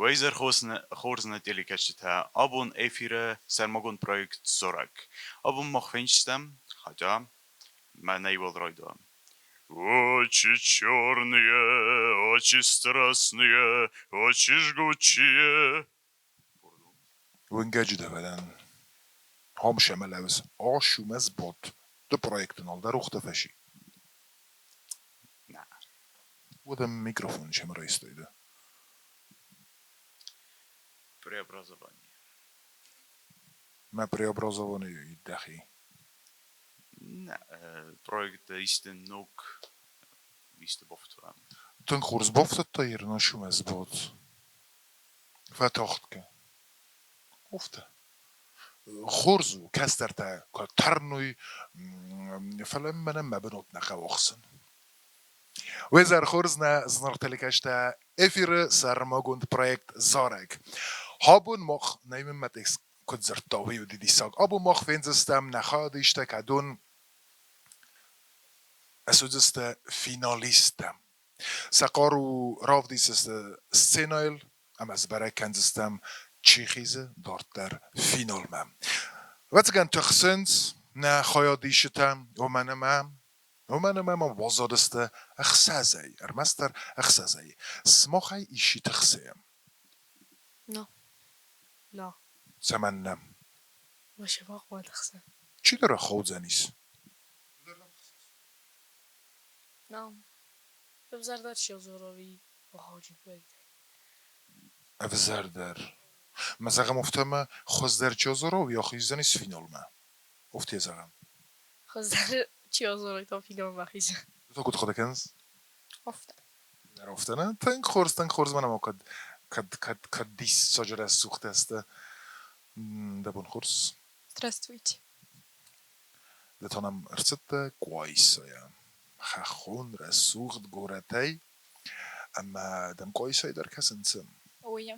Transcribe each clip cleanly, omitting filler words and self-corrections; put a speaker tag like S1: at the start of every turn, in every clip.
S1: Уе изӕр хорз нӕ телекӕсджытӕ! Абон эфиры сӕрмагонд проект «Зорӕг». Абон мах фенстӕм, хотя мӕнӕй уал райдайӕм. Очи черные, очи страстные, очи жгучие.
S2: Уынгӕджы дӕвӕрӕн Хамшемелевс ашумес бот ды проектын алдар ухты фӕси.
S1: На.
S2: Уӕдӕ микрофон чем райстайда?
S1: Преобразование.
S2: Мӕ преобразование иддӕхи.
S1: Нӕ, проект исты ног исты бафтуан.
S2: Тынг хорз бафтыдта ирон ашумес бот. Фӕтагъд кӕн. Афтӕ. Хорз у, кӕстӕртӕ куы тӕрной, фӕлӕ мӕнӕн мӕ бынат нӕ хъӕуы ӕхсын. Уе зӕр хорз нӕ зынаргъ телекӕстӕ эфиры сӕрмагонд проект «Зарӕг». Абон мах нӕ текст куыд дзырдта, уый уыди диссаг. Абон мах фендзыстӕм нӕ хайадисджытӕ, кӕдон ӕсуыдзысты финалисттӕ. Сӕ хъару равдисдзысты сценӕйыл ӕмӕ сбӕрӕг кӕндзыстӕм, чи хизы дарддӕр финалмӕ. Ӕвӕццӕгӕн, тыхсынц нӕ хайадисджытӕ, уымӕн ӕмӕ ма баззадысты ӕхсӕзӕй, ӕрмӕстдӕр ӕхсӕзӕй. Сымахӕй исчи тыхсы?
S3: Но. Но.
S2: Цӕмӕннӕ?
S3: Мӕ тыхсы.
S2: Чидӕр ахаудзӕнис.
S3: Но. Ӕвзӕрдӕр Чиозорови бахауджын проектӕй.
S2: Ӕвзӕрдӕр. Мӕ зӕгъӕм афтӕ ӕмӕ хуыздӕр Чиозорови ахиздзӕнис финалмӕ. Афтӕ зӕгъӕм.
S3: Хуыздӕр Чиозорови та финалмӕ ахизы.
S2: Ды та куыд хъуыды кӕныс?
S3: Афтӕ.
S2: Афтӕ нӕ? Тынг хорз, тынг хорз мӕнӕ ма кӕд, кӕд, кӕд, кӕд диссаджы рӕсугъд сты. Дӕ бон хорз.
S4: Здравствуйте.
S2: Ды та нӕм ӕрцыдтӕ Къуайсайӕ. Хӕххон рӕсугъд горӕтӕй. Ӕмӕ дӕм Къуайсайы дӕр кӕсынц?
S4: Ой.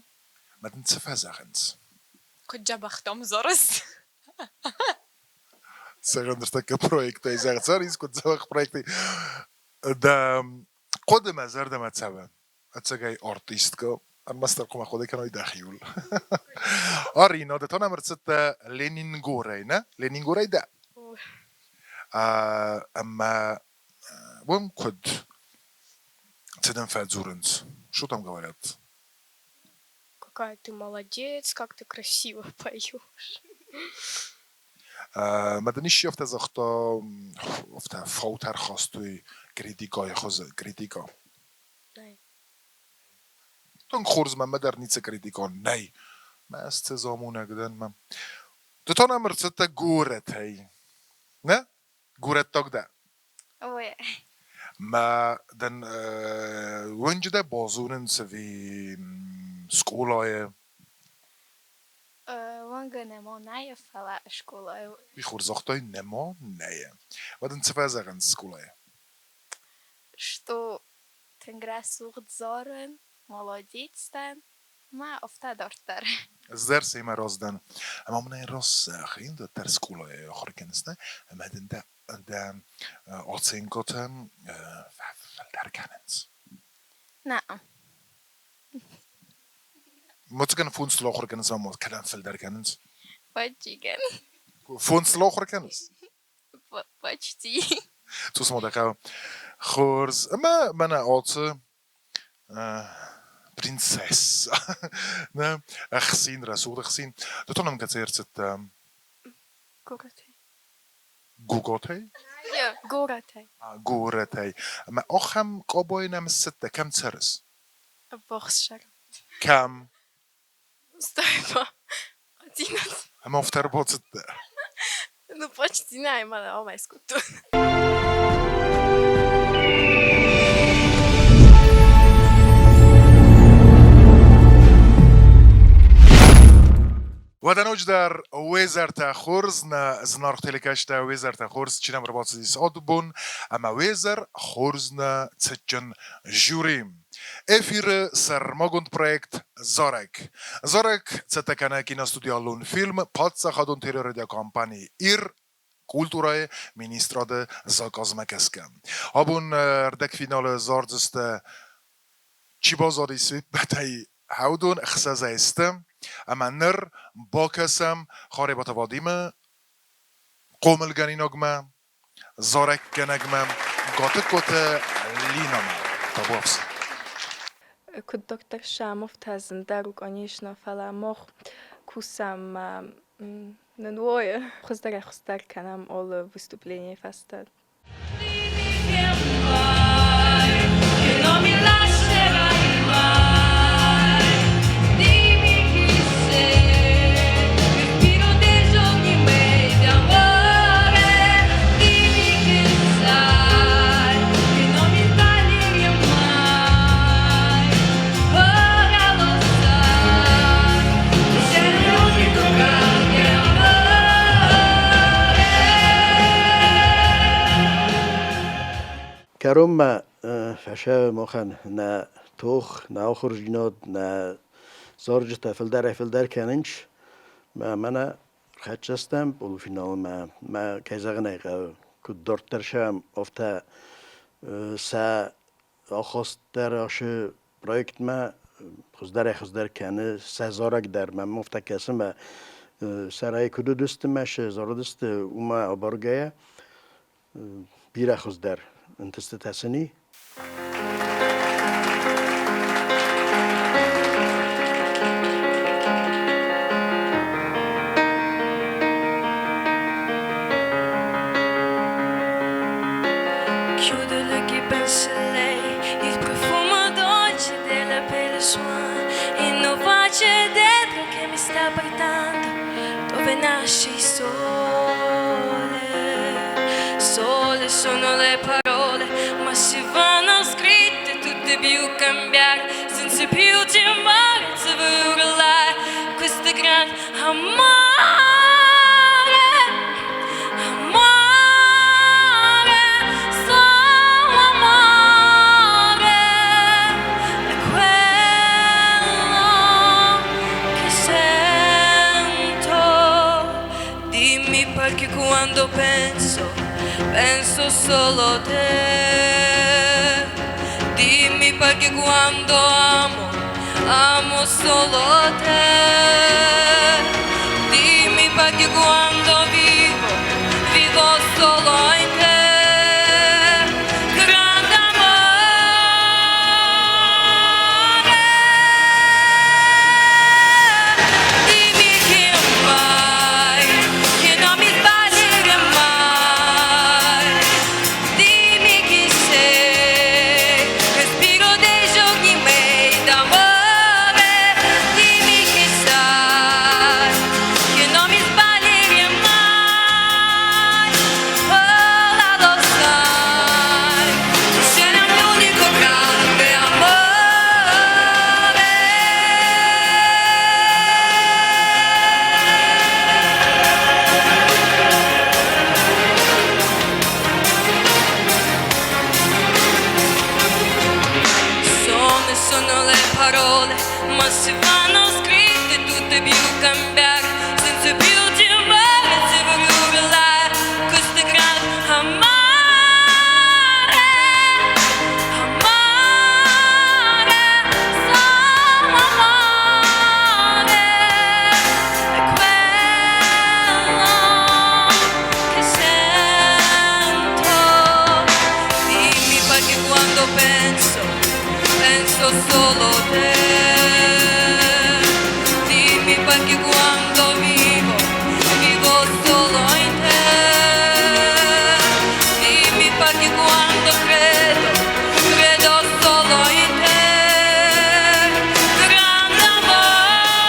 S2: Ӕмӕ дын цы фӕзӕгъынц?
S4: Куыд дзӕбӕх дӕм зарыс.
S2: Зӕгъӕм, ныртӕккӕ проектӕй зӕгъдзӕнис, куыд дзӕбӕх проектӕй. Дӕ хъуыды мӕ зӕрдӕмӕ цӕуы. Ӕцӕгӕй артисткӕ, ӕрмӕстдӕр хъуамӕ хъуыды кӕной дӕхиуыл. Арина, ды та нӕм ӕрцыдтӕ Ленингорӕй, нӕ? Ленингорӕй дӕ? Ӕмӕ уым куыд цы дын фӕдзурынц? Что там говорят?
S3: Какая ты молодец, как ты красиво поешь.
S2: Мӕ дын исчи афтӕ загъта, афтӕ фаутӕ ӕрхастой критикӕйы хуызы, критикӕ.
S3: Нӕй.
S2: Тынг хорз мӕнмӕ дӕр ницы критикӕ нӕй. Мӕ ӕз цы замонӕг дӕн, мӕ. Ды та нӕм ӕрцыдтӕ горӕтӕй. Нӕ? Горӕттаг дӕ?
S5: Ой.
S2: Мӕ дын уынджы дӕ базонынц ӕви скъолайы?
S5: Уӕнгӕ нӕма нӕйы, фӕлӕ скъолайы.
S2: Уый хорз загътай, нӕма нӕйы. Уӕд ын цы фӕзӕгъынц скъолайы?
S5: Что тынг рӕсугъд зарын, молодец дӕн, ма афтӕ дарддӕр.
S2: Ӕз дӕр семӕ разы дӕн. Ӕмӕ мын ӕй раст зӕгъин, дӕр скъолайы ахуыр кӕныс, нӕ? Ӕмӕ дын дӕ оценкӕтӕ фӕфылдӕр кӕнынц.
S5: Нӕ.
S2: Моцгӕн фондзтыл ахуыр кӕнынц ӕмӕ кӕдӕм фылдӕр кӕнынц?
S5: Почти.
S2: Фондзтыл ахуыр кӕныс?
S5: Почти.
S2: Цус ма дӕ хъӕуы. Хорз. Ӕмӕ мӕнӕ ацы принцесса. Нӕ, ӕхсин, рӕсугъд ӕхсин. Ды та нӕм кӕцӕй ӕрцыдтӕ?
S3: Горӕтӕй.
S2: Гуготӕй?
S3: Горӕтӕй.
S2: Горӕтӕй. Ӕмӕ ахӕм къобойы нӕм ссыдтӕ? Кӕм цӕрыс?
S3: Ӕввахсдӕр.
S2: Кӕм?
S3: Стой ма. 11.
S2: Ӕмӕ афтӕ ӕрбацыдтӕ?
S3: Ну, почти нӕ, мӕ амӕй скодтон.
S2: Уӕдӕ ноджыдӕр уе зӕртӕ хорз, нӕ зынаргъ телекӕсджытӕ, уе зӕртӕ хорз, чи нӕм ӕрбацыдис адбон, ӕмӕ уе зӕр хорз нӕ цытджын жюри. Эфиры сӕрмагонд проект «Зарӕг». Зарӕг цӕттӕ кӕны киностудиалон фильм паддзахадон телерадиокомпани «Ир» культурӕйы министрады заказмӕ гӕсгӕ. Абон ӕрдӕгфиналы зардзысты чи баззадис, уе ппӕтӕй. Уыдон ӕхсӕзӕй сты, ӕмӕ ныр бакӕсӕм Харебаты Вадимы хъомылгӕнинагмӕ, зарӕггӕнӕгмӕ Гатыгкоты Линамӕ. Табуафси.
S6: Куыд доктор Шамов та зындӕр у, конечно, фӕлӕ мах кусӕм нын уойы хуыздӕрӕй-хуыздӕр кӕнӕм алы выступленийы фӕстӕ.
S7: Кӕронмӕ фӕсӕвы махӕн нӕ тох, нӕ ахуырдзинад, нӕ зарджытӕ фылдӕрӕй-фылдӕр кӕнынц. Мӕнӕ рхӕццӕ стӕм полуфиналмӕ. Мӕ, кӕй зӕгъын ӕй хъӕуы, куыд дарддӕр сӕм, афтӕ сӕ ахаст дӕр ацы проектмӕ хуыздӕрӕй-хуыздӕр кӕны. Сӕ зарӕг дӕр мӕм афтӕ кӕсы, мӕ сӕрӕй куыд уыдысты мӕ цы зарыдысты, уымӕ абаргӕйӕ бирӕ хуыздӕр ӕнтыстытӕ сын и.
S6: Chiudo gli occhi e penso a lei, il profumo dolce della pelle sua, e non voce dentro che mi sta portando dove nasce il sole. Sole sono le parole, ma se vanno scritte tutte più cambiare, senza più timore, se vuoi urlare questo gran amore, amore, solo amore, è quello che sento. Dimmi perché quando penso, penso solo a te. Dimmi perché quando amo, amo solo te. Dimmi perché quando vivo, vivo solo in te. Grande amore, dimmi che mai, che non mi sbaglierò mai. Dimmi chi sei, respiro dei giorni miei d'amore. Dimmi che sai, che non mi sbaglierò mai. Ora lo sai, tu sei il mio unico grande amore. Sono sono le parole, ma se vanno scritte tutte più cambiare, senza più timore, se voglio urlare questo gran amore, amore, solo amore, è quello che sento. Dimmi perché quando penso, penso solo a te. Dimmi perché quando vivo, vivo solo in te. Dimmi perché quando credo, credo solo in te. Grande amore,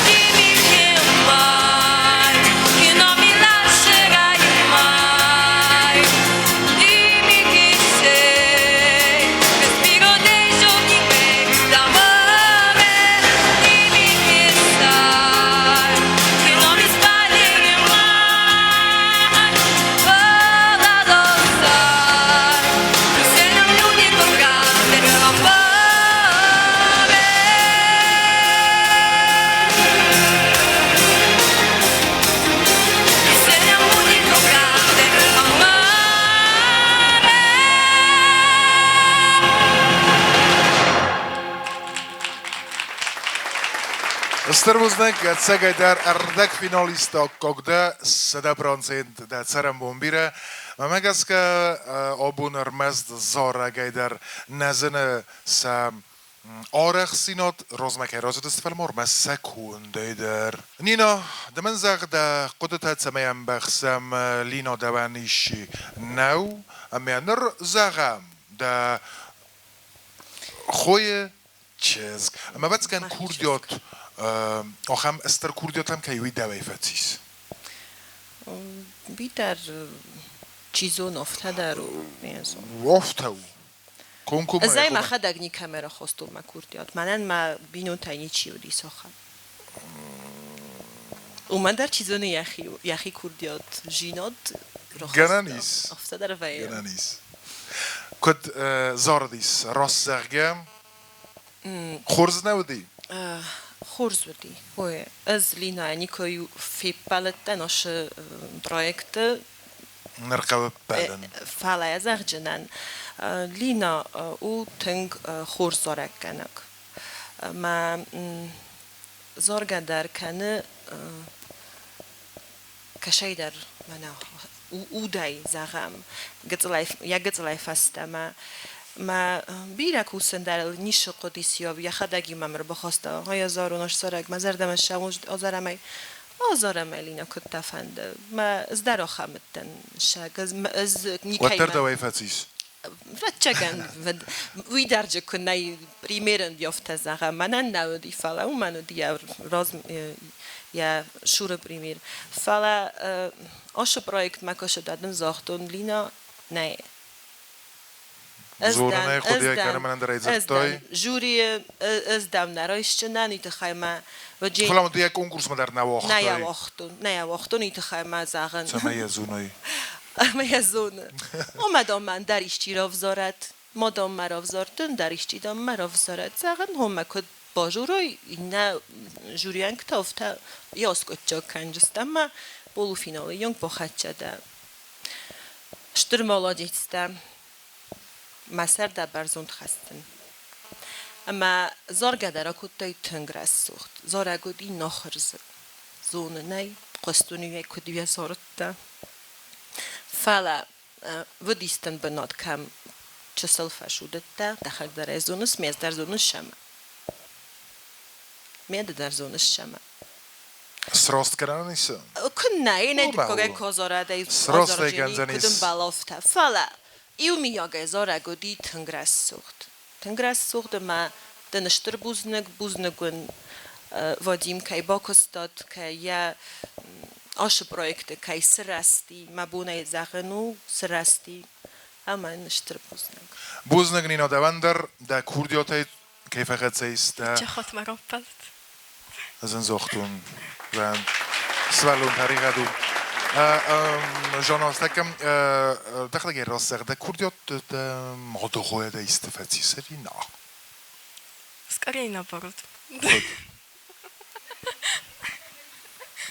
S6: dimmi che mai, che non mi lascerai mai. Dimmi chi sei, respiro dei giorni miei
S2: Стыр бузныг, ӕцӕгӕйдӕр ӕрдӕгфиналисты аккаг дӕ, 100% дӕ цӕрӕнбон бирӕ. Мӕнмӕ гӕсгӕ, абон ӕрмӕст зарӕгӕй дӕр нӕ зыны сӕ арӕхстдзинад, размӕ кӕй рацыдысты, фӕлӕ ма ӕрмӕст сӕ кондӕй дӕр. Нина, ды мын зӕгъ дӕ хъуыдытӕ цӕмӕй ӕмбӕхсӕм, Лина дӕуӕн исчи нӕу, ӕмӕ ныр зӕгъӕм, дӕ хойы чызг. Ӕмӕ ӕвӕццӕгӕн курдиат, ахӕм стыр курдиат ӕм кӕй уый дӕуӕй фӕцис.
S8: Бидӕр чи зоны, афтӕ дӕр у.
S2: Афтӕ у. Комкоммӕ.
S8: Ӕз ӕй мӕхӕдӕг никӕмӕ рахастон мӕ курдиат. Мӕнӕн мӕ бинонтӕй ничи уыдис ахӕм. Уымӕн дӕр чи зоны йӕхи курдиат зинад рахаста.
S2: Гӕнӕн ис.
S8: Афтӕ дӕр вӕййы.
S2: Гӕнӕн ис. Куыд зарыдис, раст зӕгъгӕ, хорз нӕ уыди?
S8: Хорз уыди. Ой, ӕз Линӕ никуы феппӕлыдтӕн ацы проекты.
S2: Ныр хъӕуы ппӕлын.
S8: Фӕлӕ зӕгъджынӕн, Лина у тынг хорз зарӕггӕнӕг. Мӕ заргӕ дӕр кӕны кӕсӕйдӕр мӕнӕ удӕй, зӕгъӕм, йӕ гыццылӕй фӕстӕмӕ. Мӕ бирӕ кусын дӕр ыл ницы хъуыдис, йӕхӕдӕг-иу мӕм ӕрбахаста, ай азарон, ӕз зарӕг, мӕ зӕрдӕмӕ ссӕуон, азарӕм ӕй. Азарӕм ӕй, Лина, куыд дӕ фӕнды. Мӕ ӕз дӕр ахӕм уыдтӕн, сӕг, ӕз никӕимӕ.
S2: Уӕддӕр дӕуӕй фӕцис?
S8: Ӕвӕццӕгӕн, уый дӕр дзы куы нӕй примерӕн афтӕ зӕгъӕм, мӕнӕн нӕ уыди, фӕлӕ уымӕн уыди йӕ раз йӕ шуры пример. Фӕлӕ ацы проектмӕ кӕсыд адӕм загътон, Лина, нӕй.
S2: Дзурынӕй хъуыдыйӕ кӕны мӕнӕн дӕр ӕй дзырдтай.
S8: Жюрийы ӕз дӕм нӕ райсджынӕн, уый тыххӕй мӕ
S2: Фӕлӕ мын ды йӕ конкурсмӕ дӕр нӕ уагътай.
S8: Нӕ уагътон, нӕ уагътон, уый тыххӕй мӕ зӕгъын.
S2: Цӕмӕй йӕ зоной.
S8: Ӕмӕ йӕ зоны. Омӕ дам мӕ ӕндӕр исчи равзарӕд. Ма дам мӕ равзард, ӕндӕр исчи дам мӕ равзарӕд. Зӕгъын, хомӕ куыд базурой, иннӕ жюрийӕнгтӕ афтӕ йӕ аскъуыддзаг кӕнджысты ӕмӕ полуфиналы йонг бахӕццӕ дӕ. Стыр молодецтӕ. Мӕ сӕр дӕ бӕрзонд хӕссын. Ӕмӕ заргӕ дӕр акодтай тынг рӕсугъд. Зарӕг уыди нахуырдзы. Зонын ӕй, хъуыстон-иу ӕй, куыд-иу ӕй зарыдта. Фӕлӕ уыдистӕн бынат кӕм чысыл фӕсудыдтӕ, дӕхӕдӕг дӕр ӕй зоныс, ме дӕр зоныс ӕмӕ. Ме ды дӕр зоныс ӕмӕ.
S2: Сраст кӕнӕн ис?
S8: Куыннӕ, ин ӕй дыккагӕй ку азарӕдӕй азарджени, куд ӕмбӕлавтӕ. Фӕлӕ иумийагӕй зарӕг уыди тынг рӕсугъд. Тынг рӕсугъд ӕмӕ дын стыр бузныг, бузныг уын, Вадим, кӕй бакуыстат, кӕй йӕ ацы проекты кӕй сырӕзти, мӕ бон ӕй зӕгъын у, сырӕзти ӕмӕ йын стыр бузныг.
S2: Бузныг, Нина, дӕуӕн дӕр дӕ курдиатӕй кӕй фӕхӕццӕ ис дӕ.
S3: Чехотмӕ раппӕлыд.
S2: Ӕз ын загътон, зӕгъӕн, сывӕллон тӕригъӕд у. Жанна, стӕккӕм дӕхӕдӕг раст зӕгъ, дӕ курдиат дӕ мадыхойӕ дӕ исты фӕцис ӕви нӕ?
S3: Скорее наоборот.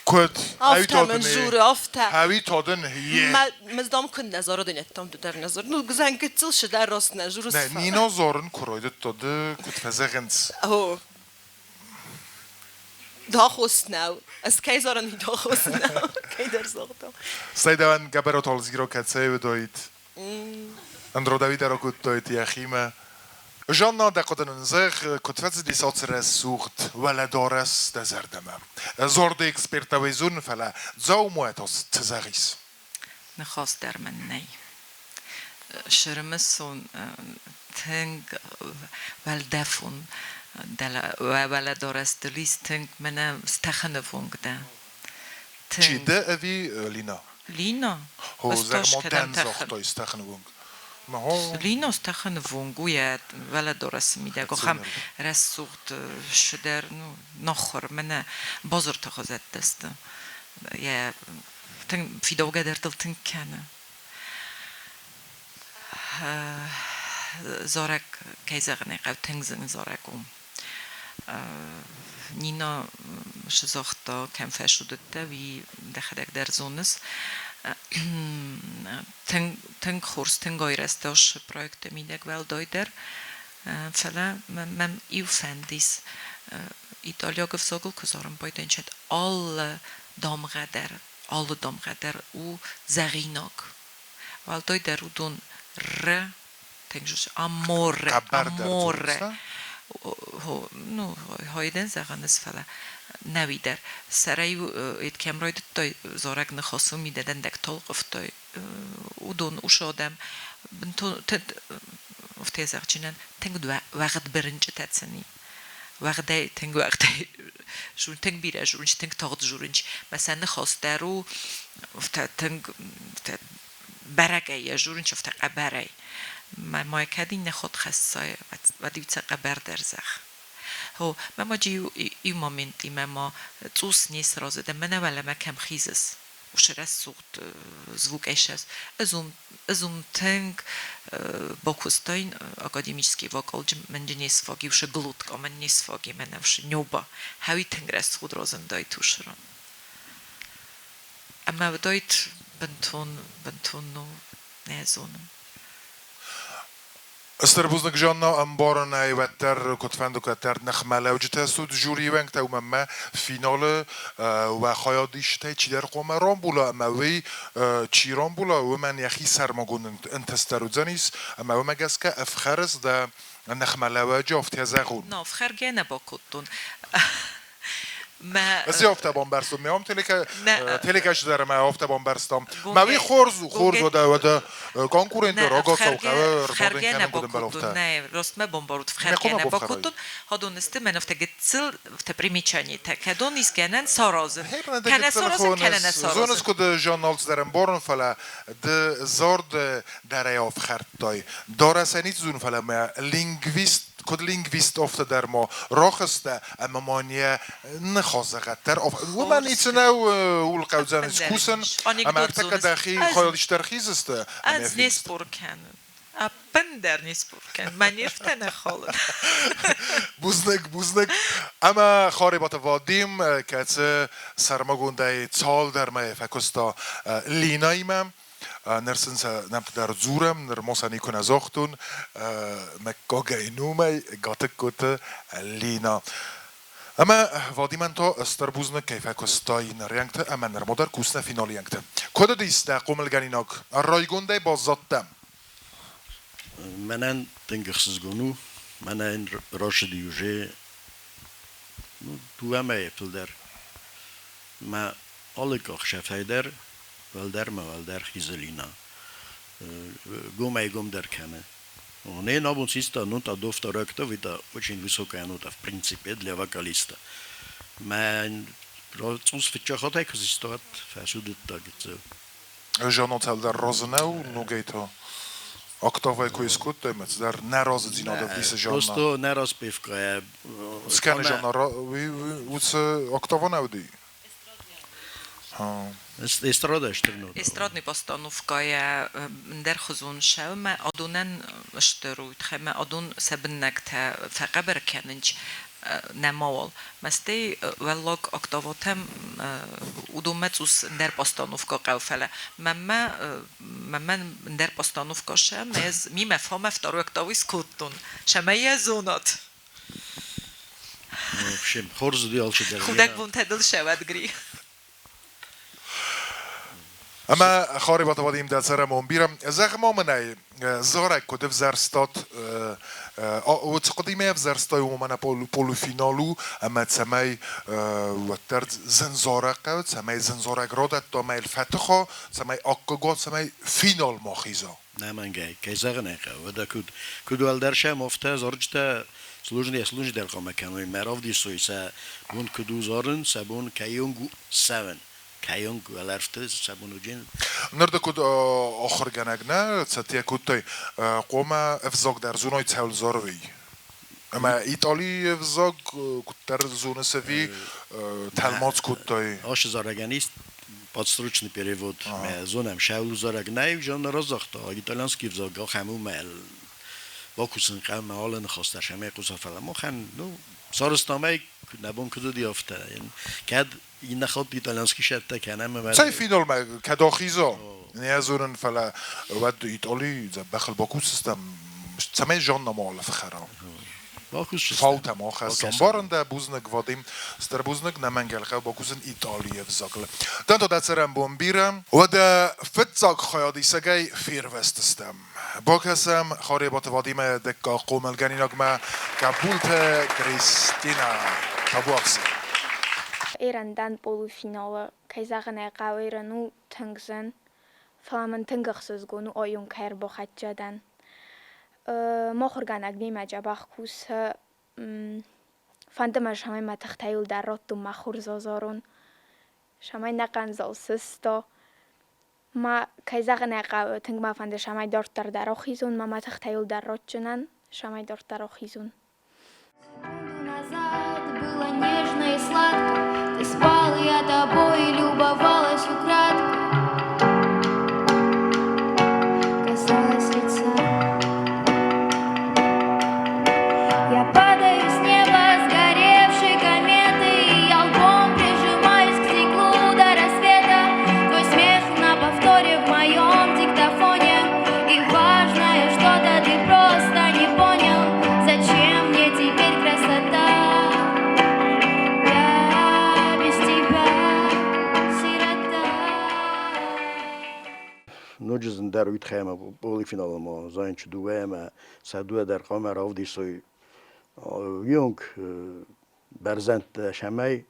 S2: Куыд?
S8: Афтӕ мын журы, афтӕ.
S2: Ӕви та дын йе.
S8: Мыздам куыннӕ зарыдын, ӕддӕм ды дӕр нӕ зар. Ну, гуызӕн гыццыл сыдӕр раст нӕ журы.
S2: Нӕ, Нино зарын куы райдыдта, ды куыд фӕзӕгъынц?
S8: О. Дахос нӕу. Ӕз кӕй зарын, уый дахос нӕу. Кӕйдӕр загъта.
S2: Стӕй дӕуӕн Гӕбӕрот Алзгиро кӕцӕй уыдаид? Андродави дӕр акодтаид йӕхимӕ. Жанна, дӕ хъуыды нын зӕгъ, куыд фӕцыдис ацы рӕсугъд уӕлӕдарӕс дӕ зӕрдӕмӕ? Зорды эксперттӕ уый фӕлӕ дзаумайӕ та цы зӕгъис?
S9: Ныхас дӕр мын нӕй. Сырымысон тынг уӕлдӕфон уӕлӕдарӕс дыл ис, тынг мӕнӕ стӕхыны вонг дӕ.
S2: Чи дӕ ӕви Лина?
S9: Лина.
S2: О, зӕгъ ма дӕн загътай стӕхыны вонг.
S9: Лина стӕхыны вонг у йӕ уӕлӕдарӕсы мидӕг. Ахӕм рӕсугъд сыдӕр, ну, нахуыр, мӕнӕ базырты хуызӕттӕ сты. Йӕ тынг фидаугӕ дӕр дыл тынг кӕны. Зарӕг, кӕй зӕгъын ӕй хъӕуы, тынг зын зарӕг у. Нина загъта, кӕм фӕсудыдтӕ, уый дӕхӕдӕг дӕр зоныс. Тынг хорз, тынг айрӕзт ацы проекты мидӕг уӕлдайдӕр. Фӕлӕ мӕм иу фӕнд ис. Италиаг ӕвзагыл куы зарын байдайынц, алы дамгъӕ дӕр, алы дамгъӕ дӕр у зӕгъинаг. Уӕлдайдӕр уыдон р тынг аморе, аморе. Ну, хайдӕн зӕгъӕн ис, фӕлӕ нӕуи дӕр. Сӕрӕй эд кӕм райдыдтой зарӕг ныхасы мидӕ дӕндӕгтӕ ӕлхъывтой, уыдон уыцы адӕм бынтон афтӕ зӕгъджынӕн тынг уӕгъд бырынчъытӕ цыни. Уӕгъдӕй, тынг уӕгъдӕй тынг бирӕ журынч, тынг тагъд журынч. Мӕ сӕ ныхас дӕр у афтӕ тынг афтӕ бӕрӕгӕй йӕ журынч, афтӕ хъӕбӕрӕй. Мӕ ма кӕд иннӕ хатт хӕссай, уӕд-иу цӕ хъӕбӕрдӕр зӕгъ. Хо, мӕ ма иу моментимӕ ма цъус не сразы дӕн, мӕнӕ уӕлӕмӕ кӕм хизыс, уыцы рӕсугъд звукӕй сӕ ӕз уым тынг бакуыстайн академический вокалджы мӕнджы не сфаг ушы глотка мӕн не сфаг мӕнӕ ушы нёба хӕуи тынг рӕсугъд разындайт ушы ран. Ӕмӕ уыдаид бынтон бынтон ну нӕ зонын.
S2: Стыр бузныг, Жанна, ӕмбарын ӕй, уӕддӕр куыдфӕнды куыддӕр ныхмӕлӕуджытӕ суд жюрийы уӕнгтӕ, уымӕн ӕмӕ финалы уӕ хайадисджытӕй чидӕр хъуамӕ рамбула ӕмӕ уый чи рамбула, уымӕн йӕхи сӕрмагонд ӕнтыст дӕр уыдзӕнис ӕмӕ уымӕ гӕсгӕ ӕфхӕрыс дӕ ныхмӕлӕуӕджы, афтӕ зӕгъон.
S9: Но, ӕфхӕргӕ нӕ бакодтон.
S2: Ezi афтӕ бамбӕрстон, ме ам телекӕсджытӕ ӕмӕ афтӕ бамбӕрстам. Мӕ уый хорз у, хорз уӕдӕ, уӕдӕ конкуренты рагацау хъӕуы ӕрбадын кӕнын куыд ӕмбӕлы афтӕ.
S9: Нӕ, ростмӕ бамбарут, ӕфхӕргӕ нӕ бакодтон. Хадон сты мӕн афтӕ гыццыл афтӕ примечаниетӕ, кӕдон ис гӕнӕн саразын. Кӕнӕ саразын, кӕнӕ нӕ саразын.
S2: Зоныс, куыд Жанналц дӕр ӕмбарын, фӕлӕ ды зард дӕрӕй ӕфхӕрдтай. Дарӕсӕй ницы дзурын, фӕлӕ мӕ лингвист куыд лингвист афтӕ дӕр ма рахызтӕ ӕмӕ ма не ныхасзӕгъӕддӕр. Уымӕн ницы нӕу, ууыл хъӕудзӕн скусын, ӕмӕ ӕртӕккӕ дӕхи хайадисдӕр хизыс-ты.
S9: Ӕз не спор кӕнын. Ӕппындӕр не спор кӕнын. Мӕ нервтӕ нӕ халын.
S2: Бузныг, бузныг. Ӕмӕ Харебаты Вадим, кӕцы сӕрмагондӕй цалдӕр мӕйы фӕкуыста Линаимӕ, Ныр сын сӕ нӕмттӕ дӕр дзурӕм, нырма сӕ никуы нӕ загътон. Мыггагӕй номӕй Гатыгкоты Лина. Ӕмӕ Вадимӕн та стыр бузныг, кӕй фӕкуыстай нырӕнгты ӕмӕ нырма дӕр кусынӕ финалыӕнгты. Куыд уыдис дӕ хъомылгӕнинаг? Райгондӕй баззадтӕ?
S7: Мӕнӕн тынг ӕхсызгон у. Мӕнӕн рацыди уже ну, дыууӕ мӕйы фылдӕр. Мӕ алы къахсӕфӕй дӕр уӕлдӕрмӕ уӕлдӕр хизы Лина. Гомӕй-гомдӕр кӕны. Не абон систа нота до второй октавы, это очень высокая нота, в принципе, для вокалиста. Мӕ цъус фыццаг куы систа, фӕцудыдта гыццыл.
S2: Жанна цалдӕр разы нӕу ногӕй та? Октавӕй куы скодтай, ӕмӕ цыдӕр нӕразыдзинад ӕвдисы Жанна.
S7: Просто нӕ распевка.
S2: Скӕны Жанна, уыцы октава нӕ уыди?
S7: Эстрада стыр нота.
S9: Эстрадный постановкӕйӕ ӕндӕрхуызон сӕумӕ адонӕн стыр у, ӕмӕ адон сӕ быннӕгтӕ фӕхъӕбӕр кӕнынц нӕмауал. Мӕстӕй уӕллаг октаватӕм уыдонмӕ цъус ӕндӕр постановкӕ хъӕуы, фӕлӕ мӕнмӕ мӕнмӕ ӕндӕр постановкӕ сӕм ӕз мимӕ фомӕ второй октавы скодтон. Сӕмӕй йӕ зонат.
S7: В общем, хорз уыди алчидӕр.
S9: Худӕг бонтӕ дыл сӕуӕд, Гри.
S2: Ӕмӕ Харебаты Вадим дӕ цӕрӕнбон бирӕ. Зӕгъ-ма мын ӕй, зарӕг куыд ӕвзӕрстат, цы хъуыдыимӕ ӕвзӕрстай, уымӕн полуфинал у, ӕмӕ цӕмӕй уӕддӕр зын зарӕг хъӕуы, цӕмӕй зын зарӕг радӕтта ӕмӕ йыл фӕтыха, цӕмӕй аккаг уа, цӕмӕй финалмӕ хиза.
S7: Нӕмӕнгӕй, кӕй зӕгъын ӕй хъӕуы, уӕдӕ куыд, куыд уӕлдӕр сӕм афтӕ зарджытӕ служнӕ служнӕ хъуамӕ кӕной, мӕ равдисой сӕ бон куыд у зарын, сӕ бон кӕйонг у цӕуын. Кӕйонг уӕлӕрвты сӕ бон уыджын.
S2: Ныр ды куыд ахуыргӕнӕг нӕ цӕттӕ кодтай, хъуамӕ ӕвзаг дӕр зоной цӕуыл зарой. Ӕмӕ Италийы ӕвзаг куыддӕр зоныс ӕви тӕлмац кодтай?
S7: Ашы зарӕгӕн ис подстрочный перевод. Мӕ зонӕм, сӕуыл зарӕг нӕй, Жанна разагъта, итальянский ӕвзаг ахӕм у мӕ бакусын хъӕуы алы ныхас дӕр сӕм хъуса, фӕлӕ махӕн, ну, сарӕзтам ӕй, нӕ бон куыд уыди, афтӕ. Кӕд иннӕ хатт итальянский сӕттӕ кӕнӕм ӕмӕ
S2: Цӕй финалмӕ кӕд ахиза, не зонын, фӕлӕ уӕд Итали дзӕбӕхыл бакусдзыстӕм, цӕмӕй Жанна ма ӕфхӕра.
S7: Бакусдзыстӕм.
S2: Фаутӕ ма хӕссон. Барын дӕ бузныг, Вадим. Стыр бузныг, нӕ мӕнгӕлхъӕу бакусын Италийы ӕвзагыл. Дӕнто дӕ цӕрӕнбон бирӕ. Уӕдӕ фыццаг хайадисӕгӕй фервӕзтыстӕм. Бакӕсӕм Харебаты Вадимы дыккаг хъомылгӕнинагмӕ Кабулты Кристинӕ. Табуафси.
S5: Ерын дӕн полуфиналы, кӕй зӕгъын ӕй хъӕуы, ерын у тынг зын, фӕлӕ мын тынг ӕхсызгон у, ойон кӕй ӕрбахӕццӕ дӕн. Мохургӕнӕг мемӕ дзӕбӕх кусы. Фӕнды мӕ, цӕмӕй мӕ тыхтӕ иуылдӕр радтон мӕ хорз азарон, цӕмӕй нӕ хъандзал сыста. Ма, кӕй зӕгъын ӕй хъӕуы, тынг мӕ фӕнды, цӕмӕй дарддӕр дӕр ахизон, ма мӕ тыхтӕ иуылдӕр ратджынӕн, цӕмӕй дарддӕр ахизон.
S6: Секунду назад было нежно и сладко. Ты спал, я тобой любовалась украдкой. Касалась лица. Я падаю с неба сгоревшей кометой, я лбом прижимаюсь к стеклу до рассвета. Твой смех на повторе в моем диктофоне. И важное что-то ты просто не понял. Зачем мне теперь красота? Я без тебя сирота.
S7: Ноджы зындӕр уый тыххӕй ӕмӕ полуфиналы ма Зайнчы дыууӕ ӕмӕ сӕ дыууӕ дӕр хъуамӕ равдисой уыйонг бӕрзӕндтӕ, цӕмӕй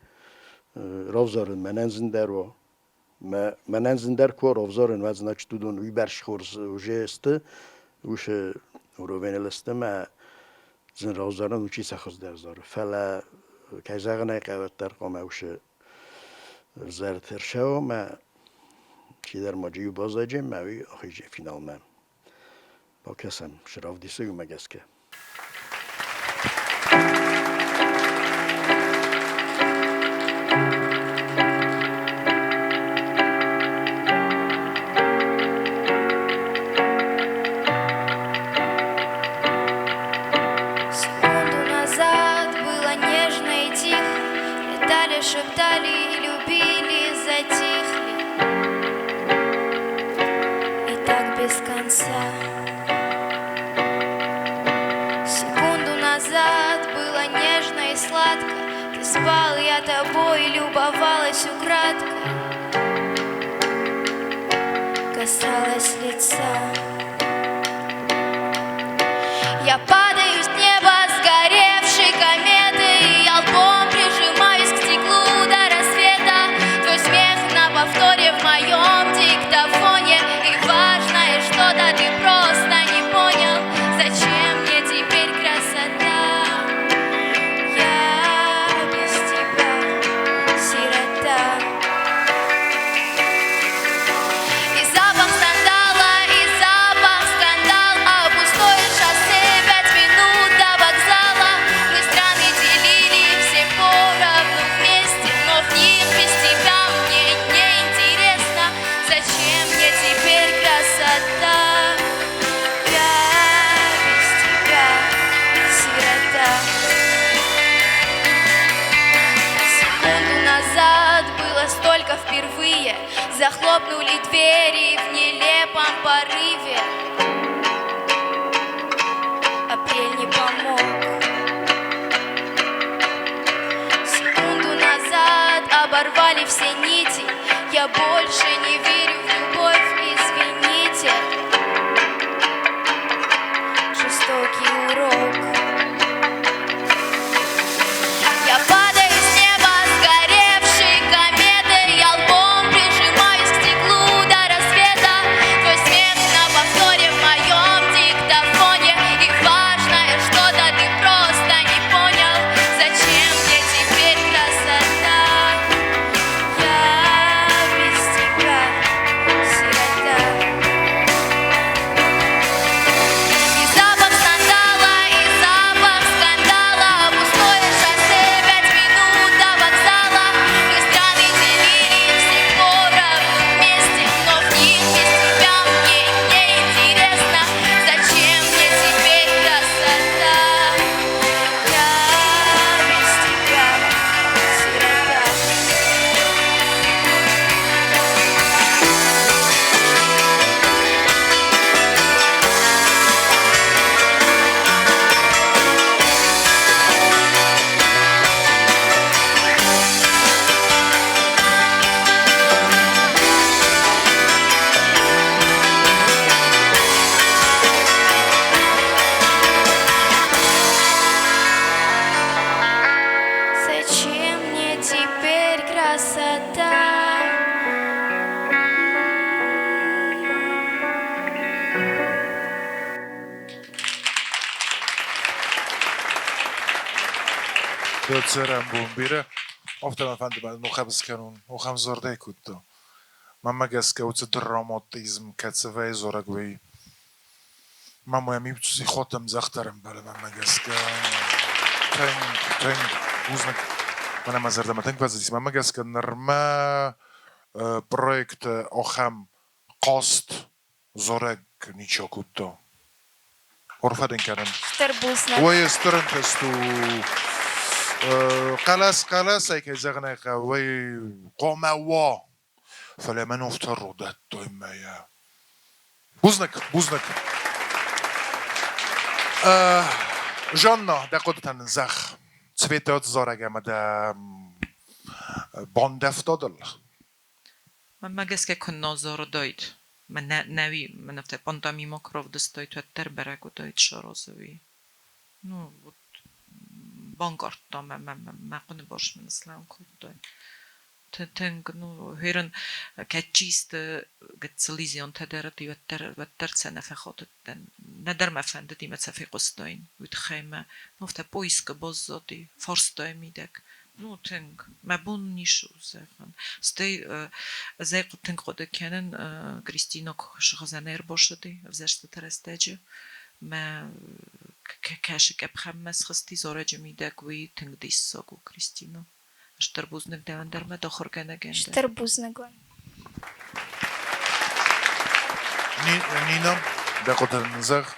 S7: равзарын мӕнӕн зындӕр уа. Мӕнӕн зындӕр куы уа равзарын, уӕд значит уыдон уыйбӕрц хорз уже сты, уыцы уровеныл сты мӕ зын равзарын уый чи сӕ хуыздӕр зары. Фӕлӕ, кӕй зӕгъын ӕй хъӕуы, уӕддӕр хъуамӕ уыцы ӕвзӕрты ӕрцӕуа мӕ чидӕр ма иу баззади мӕ уый ахизы финалмӕ. Бакӕсӕм, цы равдисы, уымӕ гӕсгӕ.
S6: Секунду назад было нежно и тихо. Летали, шептали и любили, затихли. И так без конца. Секунду назад было нежно и сладко. Ты спал, я тобой любовалась украдкой. Касалась лица. Я падаю с неба сгоревшей кометой, я лбом прижимаюсь к стеклу до рассвета. Твой смех на повторе в моем диктофоне. И важное что-то ты просто не понял. Зачем мне теперь красота? Я без тебя сирота. И запах сандала, и запах скандал, а пустое шоссе 5 минут до вокзала. Мы страны делили все поровну вместе, но в них без тебя мне не интересно. Зачем мне теперь красота? Я без тебя сирота. Секунду назад было столько впервые. Захлопнули двери в нелепом порыве. Апрель не помог. Секунду назад оборвали все нити. Я больше не верю в любовь, извините. Жестокий урок. Я падаю с неба сгоревшей кометой, я лбом прижимаюсь к стеклу до рассвета. Твой смех на повторе в моем диктофоне. И важное что-то ты просто не понял. Зачем мне теперь красота? Я без тебя
S2: Дӕ цӕрӕнбон бирӕ. Афтӕ мӕ фӕнды мӕ нухӕм скӕнон, нухӕм зӕрдӕй кодта. Мӕнмӕ гӕсгӕ уыцы драматизм, кӕцы вӕййы дзурӕг уый, мӕм иу хотӕм дзӕхдӕр ӕмбӕлы мӕнмӕ гӕсгӕ. Тынг, тынг бузныг. Мӕнӕ мӕ зӕрдӕмӕ тынг фӕцыдис. Мӕнмӕ гӕсгӕ нырма проекты ахӕм хъазт зарӕг ничи акодта. Арфӕ дын кӕнын.
S5: Стыр бузныг.
S2: Уый стыр ӕнтыст у. Хъӕлӕс хъӕлӕсӕй кӕй зӕгъын ӕй хъӕуы, уый хъуамӕ уа. Фӕлӕ мӕн афтӕ родӕттой мӕйӕ. Бузныг, бузныг. Жанна, дӕ хъуыдытӕ нын зӕгъ. Цветы зарӕг ӕмӕ дӕ бандӕвтадыл.
S9: Мӕнмӕ гӕсгӕ куыннӕ зарыдаид. Мӕ нӕуи мӕн афтӕ пантомима куы равдыстаид, уӕддӕр бӕрӕг уыдаид саразы уый. Ну, вот банкъардта мӕ, мӕ, мӕ хъуыны бас мын слӕууын кодтой. Тынг, ну, хӕрын кӕд чисты гыццыл изионтӕ дӕр уыди, уӕддӕр, уӕддӕр сӕ нӕ фӕхатыдтӕн. Нӕдӕр мӕ фӕндыди мӕ сӕ фехъуыстаин. Уый тыххӕй мӕ, ну, афтӕ поискы баззади, фарстайы мидӕг. Ну, тынг. Мӕ бон ницы у зӕгъын. Стӕй ӕз ӕй тынг хъуыды кӕнын, Кристина куы сыгъдзӕн ӕрбацыди ӕвзӕрстыты рӕстӕджы, мӕ кӕсы къӕпхӕнмӕ схызти зарӕджы мидӕг, уый тынг диссаг у, Кристина. Стыр бузныг дӕуӕн дӕр мӕ ахуыргӕнӕгӕн дӕр.
S5: Стыр бузныг уын.
S2: Нина, дӕ хъуыды нын зӕгъ.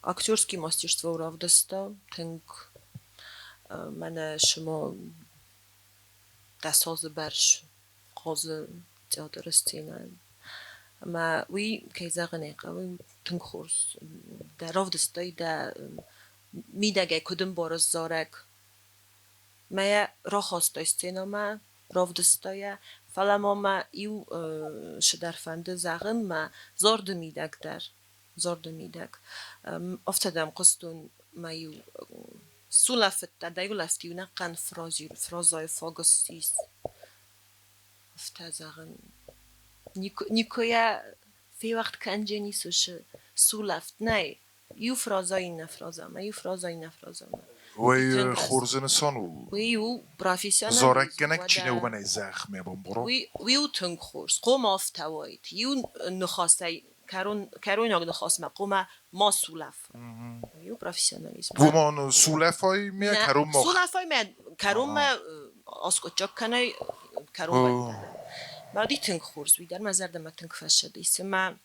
S8: Актерский мастерство равдыста тынг мӕнӕ шымо дӕс азы бӕрц хъазы театры сценӕйыл. Ӕмӕ уый, кӕй зӕгъын ӕй хъӕуы, тынг хорз дӕ равдыстай, дӕ мидӕгӕй куыд ӕмбарыс зарӕг. Мӕ йӕ рахастай сценӕмӕ, равдыста йӕ, фӕлӕ ма мӕ иу цыдӕр фӕнды зӕгъын мӕ зарды мидӕг дӕр, зарды мидӕг. Афтӕ дӕм хъуыстон мӕ-иу сулӕфыдтӕ, дӕ улӕфт-иу ӕнӕхъӕн фразӕйы фаг ссис. Афтӕ зӕгъын, никуы йӕ феуӕгъд кӕндженис уыцы сулӕфт, нӕй. Иу фраза иннӕ фразамӕ, иу фраза иннӕ фразамӕ.
S2: Уый хорз нысан у.
S8: Уый у профессионализм.
S2: Зарӕггӕнӕг чи нӕ уымӕн ӕй зӕгъ, мӕ бон боро.
S8: Уый у тынг хорз. Хъом афтӕ уайд. Иу ныхасӕй кӕройнаг ныхасмӕ хъуамӕ ма сулӕфа. Уый у профессионализм.
S2: Уымӕн сулӕфай мӕ кӕронмӕ?
S8: Сулӕфай мӕ кӕронмӕ аскъуыддзаг кӕнай кӕронмӕ. Мӕ тынг хорз, уый дӕр мӕ зӕрдӕмӕ тынг фӕцыдис. Ӕмӕ